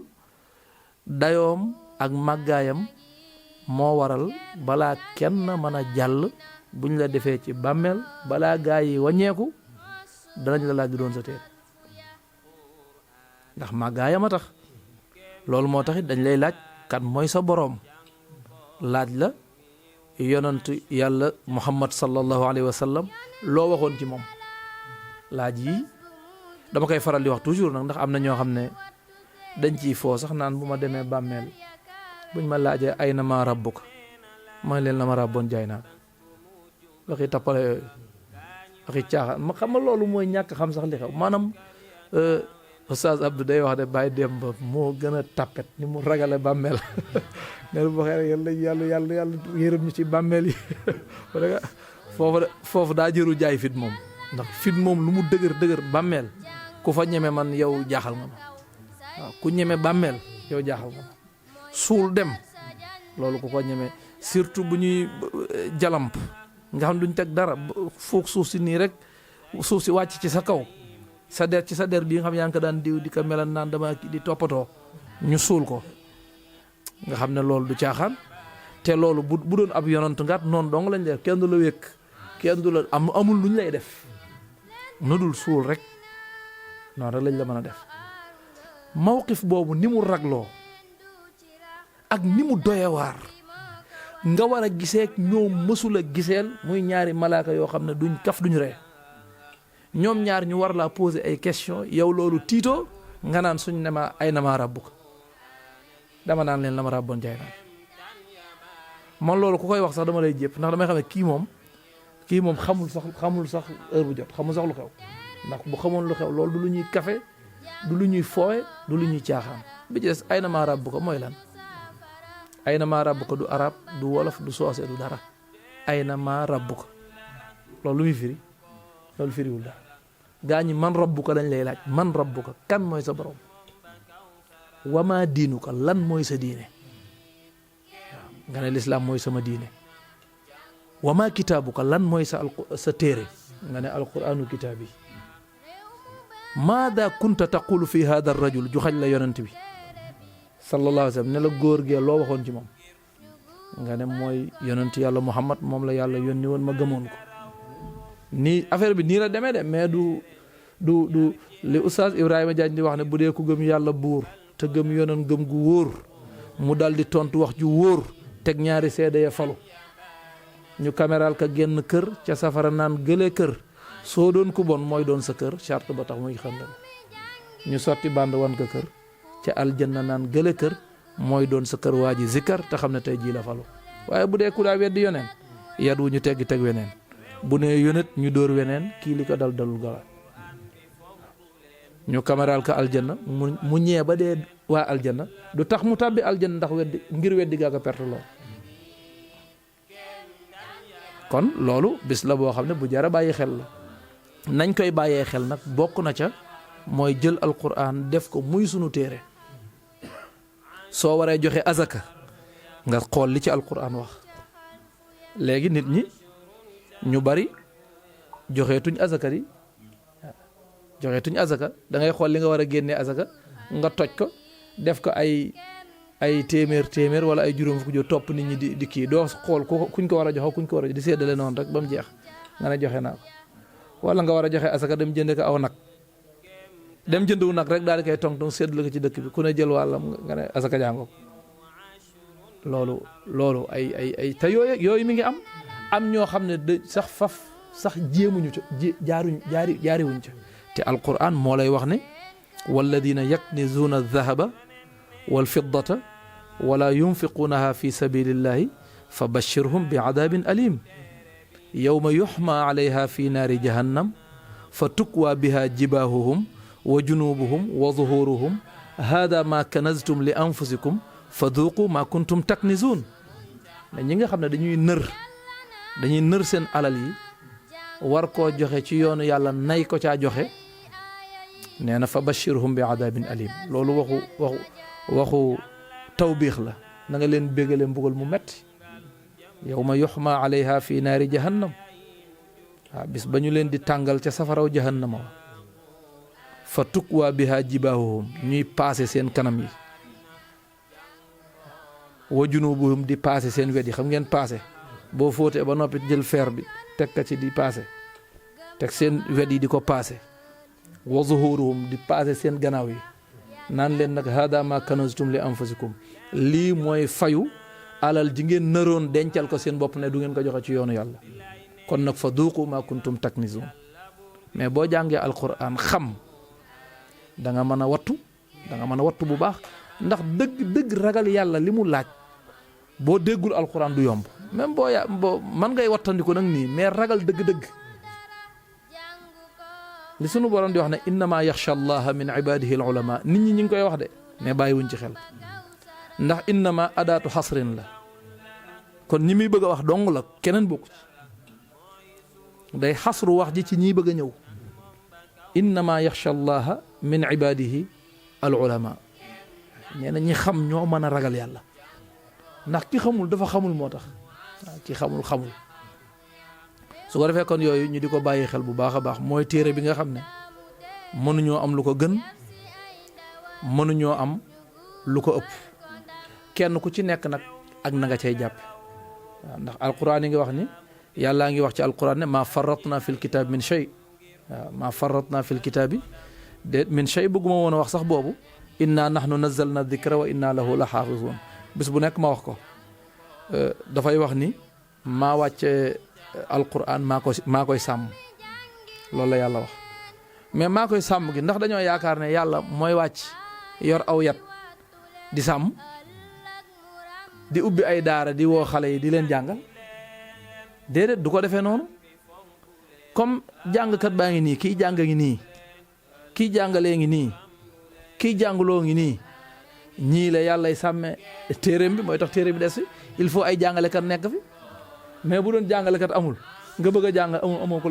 dayoom ak màggaayam moo waral balaa kenn mën a jàll buñ la defee ci bàmmeel balaa gaa yi wàññeeku danañ la laaj du doon sa téere ndax màggaayam a tax loolu moo taxit dañ lay laaj kan mooy sa boroom laaj la yonent yàlla muhammad sallallahu alayhi wa sallam loo waxoon ci moom laaj yi dama koy faral di wax toujours nag ndax am na ñoo xam ne dañ ciy foo sax naan bu ma demee bàmmeel buñ ma laajee ay na ma rabbuka ma leen la ma rabboon jaay naa waxi tappale yooyu waxi caaxaan ma xam nga loolu mooy ñàkk xam sax li xew maanaam Oustaz Abdou day wax de Baye Demba moo gën a tappet ni mu ragale bàmmeel neen bu waxee yàlla yërëm ñu ci bàmmeel yi foofu daa jëru jaay fit moom ndax fit moom lu mu dëgër bàmmeel ku fa ñeme man yow jaaxal nga ma waaw ku ñeme bàmmeel yow jaaxal nga ma suul dem loolu ku ko ñeme surtout bu ñuy jalamp nga xam duñ teg dara foog suuf si nii rek suuf si wàcc ci sa kaw sa der bii nga xam yaa ngi ko daan diw di ko melal naan dama kii di toppatoo ñu suul ko nga xam ne loolu du caaxaan te loolu bu doon ab yonant ngaat noonu dong lañ def kenn du la wékk kenn du la amul luñ lay def nu dul suul rek noonu rek lañ la mën a def mawqif boobu ni mu ragloo ak ni mu doyewaar nga war a gisee ñoo mësula giseel muy ñaari malaaka yoo xam ne duñ kaf duñ ree ñoom ñaar ñu war laa poser ay question yow loolu tiitoo nga naan suñ ne ma ay na ma rabbuka dama naan leen la ma rabboon jaay naan man loolu ku koy wax sax dama lay jépp ndax damay xam ne kii moom xamul sax heure bu jot xamul sax lu xew ndax bu xamoon lu xew loolu du lu ñuy kafe du lu ñuy foowe du lu ñuy caaxaan bi ci des ay na ma rabbuka mooy lan ay na ma rabbuka du arab du wolof du soose du dara ay na ma rabbuka loolu lu muy firi loolu firiwul dara gaa ñi man rabbuka dañ lay laaj man rabbuka kan mooy sa borom wama diinuka lan mooy sa diine waaw nga ne lislaam mooy sama diine wama kitaabuka lan mooy sa téere nga ne alquraanu kitaab yi maada kunta taqulu fi hada rajul ju xañ la yonent bi sallallahu alayhi wa sallam ne la góor gee loo waxoon ci moom nga ne mooy yonent yàlla Muhammad moom la yàlla yónni woon ma gëmoon ko nii affaire bi nii la demee de mais du li oustaz Ibrahima Diagne di wax ne bu dee ku gëm yàlla buur te gëm yonen gëm gu wóor mu dal di tontu wax ju wóor teg ñaari seede ya falu ñu caméral ka génn kër ca safara naan gëlee kër soo doon ku bon mooy doon sa kër charte ba tax muy xam ne ñu sotti band wan ko kër ca aljanna naan gële kër mooy doon sa kër waa ji zikkar te xam ne tey jii la falu waaye bu dee ku daa weddi yoneen yat wu ñu teggi teg weneen bu nee yonet ñu dóor weneen kii li ko dal dalul gawa ñu caméral ka aljanna mu ñee ba dee waa aljanna du tax mu tàbbi aljanna ndax weddi ngir weddi gaa ko perte lool kon loolu bis la boo xam ne bu jara bàyyi xel la nañ koy bàyyee xel nag bokk na ca mooy jël alquran def ko muy sunu téere soo waree joxe azaka nga xool li ci alquran wax léegi nit ñi ñu bari joxeetuñ azaka di joxeetuñ azaka da ngay xool li nga war a génnee azaka nga toj ko def ko ay téeméer wala ay juróom fukk jo topp nit ñi di kii doo xool kuñ ko war a jox kuñ ko war a di séddale noonu rek ba mu jeex nga ne joxe naa ko wala nga war a joxe azaka dem jënde ko aw nag dem jëndu nag rek daal di koy tong séddale ko ci dëkk bi ku ne jël wàllam nga ne azaka jàngoo loolu ay te yooyu mi ngi am ñoo xam ne de sax jéemuñu ca jaariwuñ ca te alquran moo lay wax ne walladina yaknizuuna aldahaba walfiddata wala yunfiquunaha fi sabilillahi fa bashirhum bi adabin alim yawma yuxma alayha fi naari jahannam fa tukwaa biha jibaahuhum wa junubuhum wa zuhuruhum hada ma kanaztum li anfusikum fa duuqu ma kuntum taknizuun ne ñi nga xam ne dañuy nër seen alal yi war koo joxe ci yoonu yàlla nay ko caa joxe nee na fa bashirhum bi adabin alim loolu waxu tawbiix la na nga leen bégale mbugal mu metti yawma yuxma alayha fi naari jahannam waaw bis ba ñu leen di tàngal ca safaraw jahannama wa fa tukwaa biha jibaahuhum ñuy paase seen kanam yi wa junubuhum di paase seen wet yi xam ngeen paase boo fóotee ba noppi jël fer bi teg ka ci di paase teg seen wet yi di ko paase wa zuhuruhum di paase seen gannaaw yi naan leen nag hada ma kanaztum li anfusikum lii mooy fayu alal ji ngeen nëroon dencal ko seen bopp ne du ngeen ko joxe ci yoonu yàlla kon nag fa duuqu ma kuntum taknizun mais boo jàngee alquran xam da nga mën a wattu bu baax ndax dëgg ragal yàlla li mu laaj boo déggul alquran du yomb même boo man ngay wattandiku nag nii mais ragal dëgg li sunu borom di wax ne innama yaxsha allaha min ibadihi al ulama nit ñi ngi koy wax de mais bàyyiwuñ ci xel ndax innama adaatu xasrin la kon ñi muy bëgg a wax dong la keneen bokku ci day xasru wax ji ci ñiy bëgg a ñëw innama yaxsha allaha min ibadihi al ulama nee na ñi xam ñoo mën a ragal yàlla ndax ki xamul dafa xamul moo tax waaw ki xamul su ko defee kon yooyu ñu di ko bàyyi xel bu baax a baax mooy téere bi nga xam ne mënuñoo am lu ko gën mënuñoo am lu ko ëpp kenn ku ci nekk nag ak na nga cay jàppe waaw ndax alquran yi ngi wax ni yàllaa ngi wax ci alquran ne maa farratna fil kitaab min shay waaw maa farratna fil kitaabi de min shay bëgguma woon a wax sax boobu inna nahnu nazzalna dikra wa inna lahu la xaafizuun bis bu nekk ma wax ko dafay wax ni maa wàcce alquran maa koy sàmm loolu la yàlla wax mais maa koy sàmm gi ndax dañoo yaakaar ne yàlla mooy wàcc yor aw yat di sàmm di ubbi ay daara di woo xale yi di leen jàngal déedéet du ko defee noonu comme jàngkat baa ngi nii kiy jàng ngi nii kiy jàngalee ngi nii kiy jàngaloo ngi nii ñii la yàllay sàmme téeréem bi mooy tax téere bi des fi il faut ay jàngalekat nekk fi mais bu doon jàngalekat amul nga bëgg a jàngal amoo ko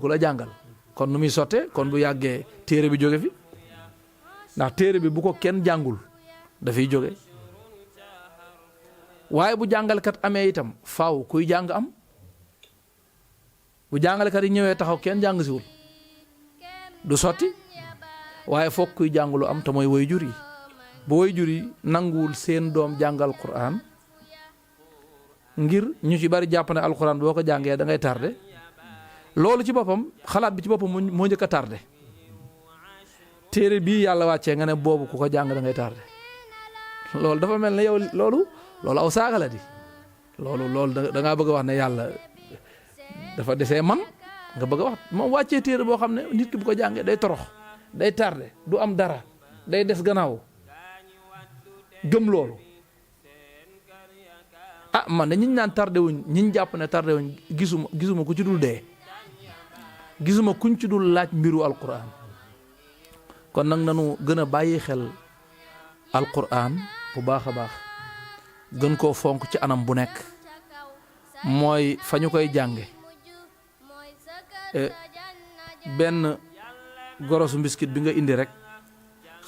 la jàngal kon nu muy sottee kon bu yàggee téere bi jóge fi ndax téere bi bu ko kenn jàngul dafay jóge waaye bu jàngalekat amee itam faaw kuy jàng am bu jàngalekat yi ñëwee taxaw kenn jàng siwul du sotti waaye foog kuy jàng lu am te mooy way jur yi bu way jur yi nanguwul seen doom jàngal Qur'an ngir ñu ci bari jàpp ne alquran boo ko jàngee da ngay tardé loolu ci boppam xalaat bi ci boppam moo njëkk a tardé téere bii yàlla wàccee nga ne boobu ku ko jàng da ngay tardé loolu dafa mel ne yow loolu aw saaga la di loolu da ngaa bëgg a wax ne yàlla dafa desee man nga bëgg a wax moom wàccee téere boo xam ne nit ki bu ko jàngee day torox day tardé du am dara day des gannaaw gëm loolu ah man de ñiñ naan tardé wuñ ñiñ jàpp ne tardé wuñ gisuma ku ci dul dee gisuma kuñ ci dul laaj mbiru alquran kon nag nanu gën a bàyyi xel alquran bu baax a baax gën koo fonk ci anam bu nekk mooy fa ñu koy jànge benn gorosu mbiskit bi nga indi rek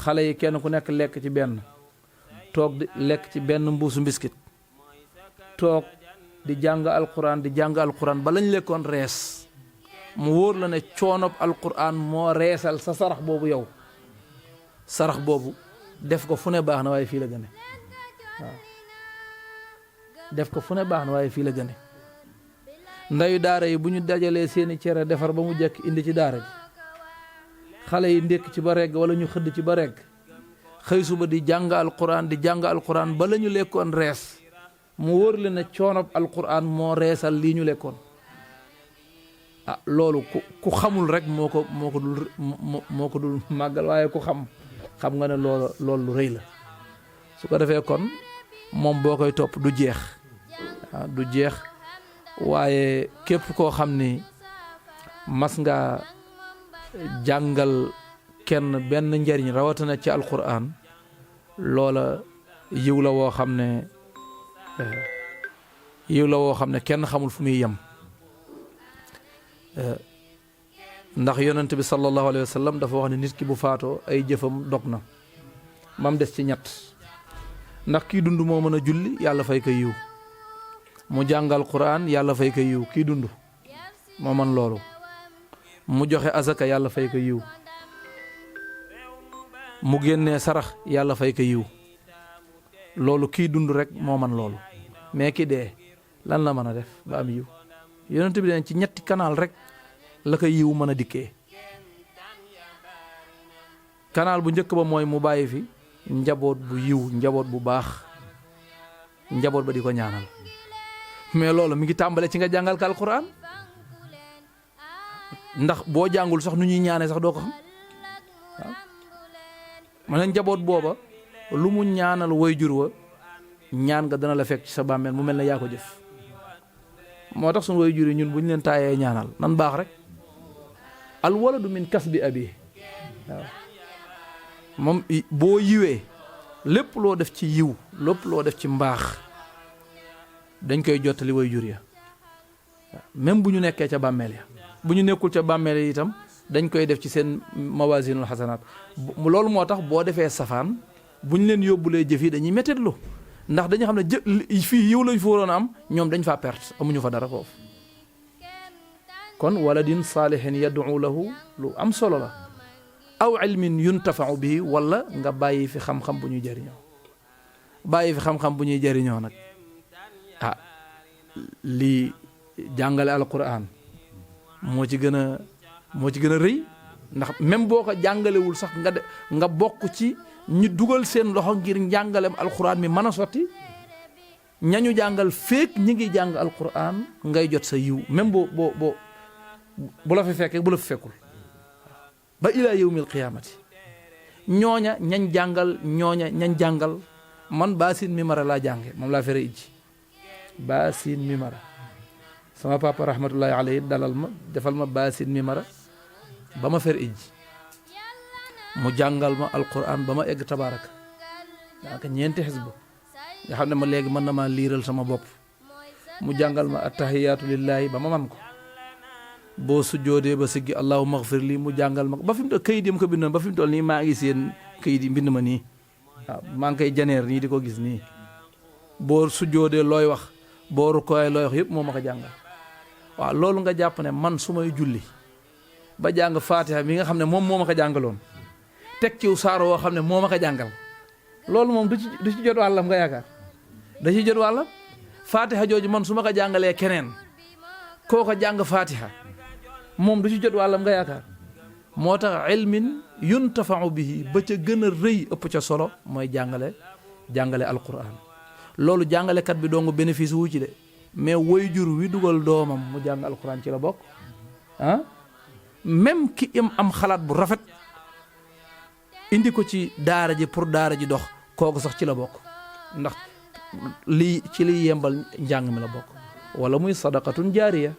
xale yi kenn ku nekk lekk ci benn toog di lekk ci benn mbuusu mbiskit toog di jàng alquran ba lañ lekkoon rees mu wóor la ne coonob alquran moo reesal sa sarax boobu yow sarax boobu def ko fu ne baax na waaye fii la gëne waaw def ko fu ne baax na waaye fii la gëne ndayu daara yi bu ñu dajalee seeni cere defar ba mu jekk indi ci daara ji xale yi ndékk ci ba regg wala ñu xëdd ci ba regg xëy suba di jàng alquran ba la ñu lekkoon rees mu wóor la ne coonob alquran moo reesal lii ñu lekkoon ah loolu ku xamul rek moo ko dul màggal waaye ku xam nga ne loolu lu rëy la su ko defee kon moom boo koy topp du jeex du jeex waaye képp koo xam ni mas nga jàngal kenn benn njariñ rawatina ci alquran loola yiw la woo xam ne kenn xamul fu muy yem ndax yonent bi sallallahu alayhi wa sallam dafa wax ne nit ki bu faatoo ay jëfam dog na mam des ci ñett ndax kii dund moo mën a julli yàlla fay ko yiw mu jàngal quran yàlla fay ko yiw kii dund moo man loolu mu joxe azaka yàlla fay ko yiw mu génnee sarax yàlla fay ko yiw loolu kii dund rek moo man loolu mais ki dee lan la mën a def ba am yiw yonent bi den ci ñetti canal rek la ko yiw mën a dikkee canal bu njëkk ba mooy mu bàyyi fi njaboot bu yiw njaboot bu baax njaboot ba di ko ñaanal mais loolu mi ngi tàmbale ci nga jàngal ka alquran ndax boo jàngul sax nu ñuy ñaanee sax doo ko xam waaw ma ne njaboot booba lu mu ñaanal waajur wa ñaan nga dana la fekk ci sa bàmmeel mu mel ne yaa ko jëf moo tax suñu waajur yi ñun bu ñu leen taayee ñaanal nan baax rek al waladu min kasbi abi waaw moom boo yiwee lépp loo def ci yiw lépp loo def ci mbaax dañ koy jottali waajur ya même bu ñu nekkee ca bàmmeel ya bu ñu nekkul ca bàmmeel ya itam dañ koy def ci seen mawasinul xasanaat loolu moo tax boo defee safaan bu ñu leen yóbbulee jëf yi dañuy méttitlu ndax dañu xam ne fii yiw lañ fa waroon a am ñoom dañ faa perte amuñu fa dara foofu kon waladin saalihin yad'u lahu lu am solo la aw ilmin yuntafau bihi wala nga bàyyi fi xam-xam bu ñuy jëriñoo bàyyi fi xam-xam bu ñuy jëriñoo nag ah lii jàngale alquran moo ci gën a rëy ndax même boo ko jàngalewul sax nga bokk ci ñu dugal seen loxo ngir njàngalem alquran mi mën a sotti ñañu jàngal féeg ñi ngi jàng alquran ngay jot sa yiw même bu la fi fekkee bu la fi fekkul ba ilaa yawmil qiyaamati ñooña ñañ jàngal man baasin mimara laa jànge moom laa fere ijji baasin mimara sama papa rahmatullahi alayhi dalal ma defal ma baasin mimara ba ma fer ijji mu jàngal ma alquran ba ma egg tabaaraka daanaka ñeenti xisbu nga xam ne ma léegi mën na maa liiral sama bopp mu jàngal ma attahiyaatu lillahi ba ma man ko boo sujjoodee ba siggi allahumma ighfir lii mu jàngal ma ko ba fi mu toll këyit yi mu ko bindoon ba fi mu toll nii maa ngi seen këyit yi mbind ma nii waaw maa ngi koy janeer nii di ko gis nii boo sujjoodee looy wax boo rukkooyee looy wax yëpp moo ma ko jàngal waaw loolu nga jàpp ne man su may julli ba jàng fatiha mi nga xam ne moom moo ma ko jàngaloon teg ciw saaro woo xam ne moo ma ko jàngal loolu moom du ci jot wàllam nga yaakaar da ci jot wàllam fatiha jooju man su ma ko jàngalee keneen koo ko jàng fatiha moom du ci jot wàllam nga yaakaar moo tax ilmin yuntafau bihi ba ca gën a rëy ëpp ca solo mooy jàngale alquran loolu jàngalekat bi dong bénéfice wu ci de mais woy jur wi dugal doomam mu jàng alquran ci la bokk ah même ki am xalaat bu rafet indi ko ci daara ji pour daara ji dox kooku sax ci la bokk ndax lii ci liy yembal njàng mi la bokk wala muy sadaqatun jaariya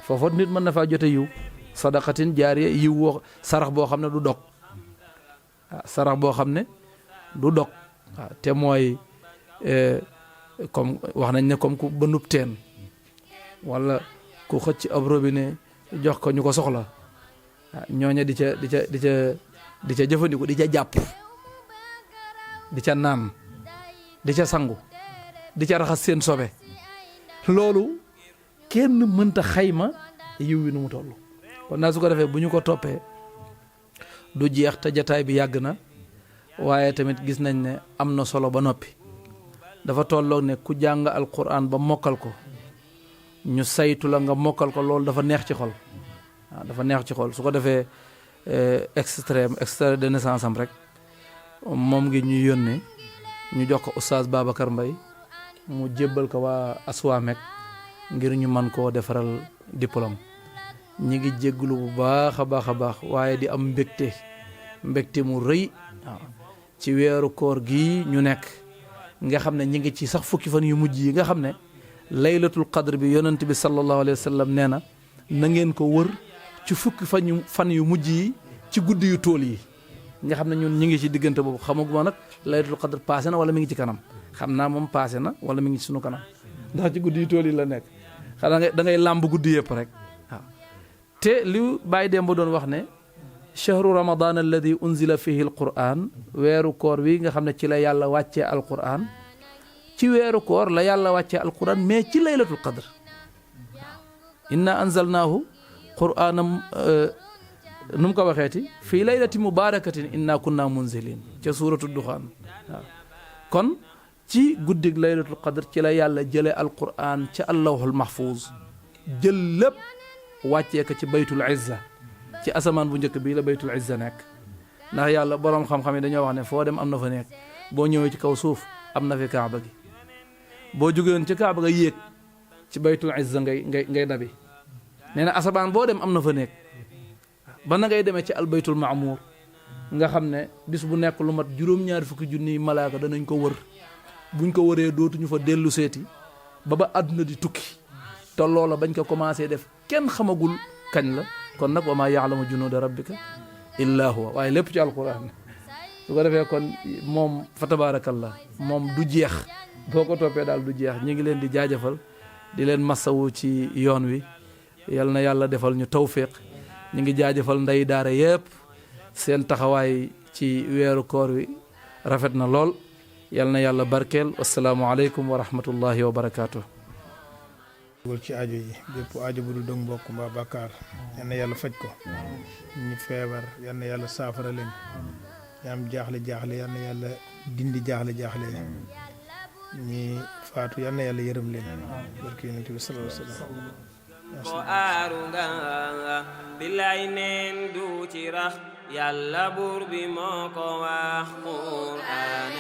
foofa nit mën na faa jote yiw sadaqatin jaariya yiw woo sarax boo xam ne du dog waaw sarax boo xam ne du dog waaw te mooy comme wax nañ ne comme ku bënub teen wala ku xëcc ab robinet jox ko ñu ko soxla waaw ñooña di ca jëfandiku di ca jàpp di ca naan di ca sangu di ca raxas seen sobe loolu kenn mënta xayma yiw wi nu mu toll kon naa su ko defee bu ñu ko toppee du jeex te jataay bi yàgg na waaye tamit gis nañ ne am na solo ba noppi dafa tolloog ne ku jàng alquran ba mokkal ko ñu saytu la nga mokkal ko loolu dafa neex ci xol waaw dafa neex ci xol su ko defee extrait de naissance am rek moom ngi ñuy yónnee ñu jox ko oustaz Babacar Mbaye mu jébbal ko waa Aswamek ngir ñu man koo defaral diplôme ñi ngi jégglu bu baax a baax waaye di am mbégte mu rëy waaw ci weeru koor gi ñu nekk nga xam ne ñi ngi ci sax fukki fan yu mujj yi nga xam ne laylatul qadr bi yonent bi sallallahu alayhi wa sallam nee na ngeen ko wër ci fukki fan yu mujj yi ci guddi yu tool yi nga xam ne ñun ñi ngi ci diggante boobu xamaguma nag laylatul qadr passé na wala mi ngi ci kanam xam naa moom passé na wala mi ngi ci sunu kanam ndax ci guddi yu tool yi la nekk xanaa da ngay làmb guddi yëpp rek waaw te li Baye Demba doon wax ne chahru ramadan alladi unzila fihi alquran weeru koor wi nga xam ne ci la yàlla wàccee alquran ci weeru koor la yàlla wàccee alquran mais ci laylatul qadr inna anzalnaahu quraanam nu mu ko waxeeti fii laylati mubarakatin inna kunna munzilin ca suuratu duxaan waaw kon ci guddig laylatul qadr ci la yàlla jëlee alquran ca allahul mahfuz jël lépp wàccee ko ci baytul izza ci asamaan bu njëkk bii la baytul izza nekk ndax yàlla boroom xam-xam yi dañoo wax ne foo dem am na fa nekk boo ñëwee ci kaw suuf am na fi kaaba gi boo jógewoon ci kaaba ga yéeg ci baytul izza ngay dabi nee na asamaan boo dem am na fa nekk ba na ngay demee ci albaytul maamuur nga xam ne bis bu nekk lu mat juróom-ñaari fukki junniy malaaka danañ ko wër buñ ko wëree dootuñu fa dellu seeti ba àdduna di tukki te loola bañ ko commencé def kenn xamagul kañ la kon nag wa maa yaalamu junuuda rabbika illa huwa waaye lépp ci alquran su ko defee kon moom fa tabaarakallah moom du jeex boo ko toppee daal du jeex ñi ngi leen di jaajëfal di leen massawu ci yoon wi yal na yàlla defal ñu tawfiq ñi ngi jaajëfal ndey daara yépp seen taxawaay ci weeru koor wi rafet na lool yal na yàlla barkeel assalaamu aleykum wa rahmatullahi wa barakaatu. ci aajo yi bépp aajo bu du dëng mbokk mbaa bàkkaar yal na yàlla faj ko ñu feebar yal na yàlla saafara leen ñi am jaaxle yal na yàlla dindi jaaxle ñi faatu yal na yàlla yërëm leen barke yonent bi sallallahu alayhi wa sallam ko aaru nga billaay neen du ci rax yàlla buur bi moo ko wax Qur'aan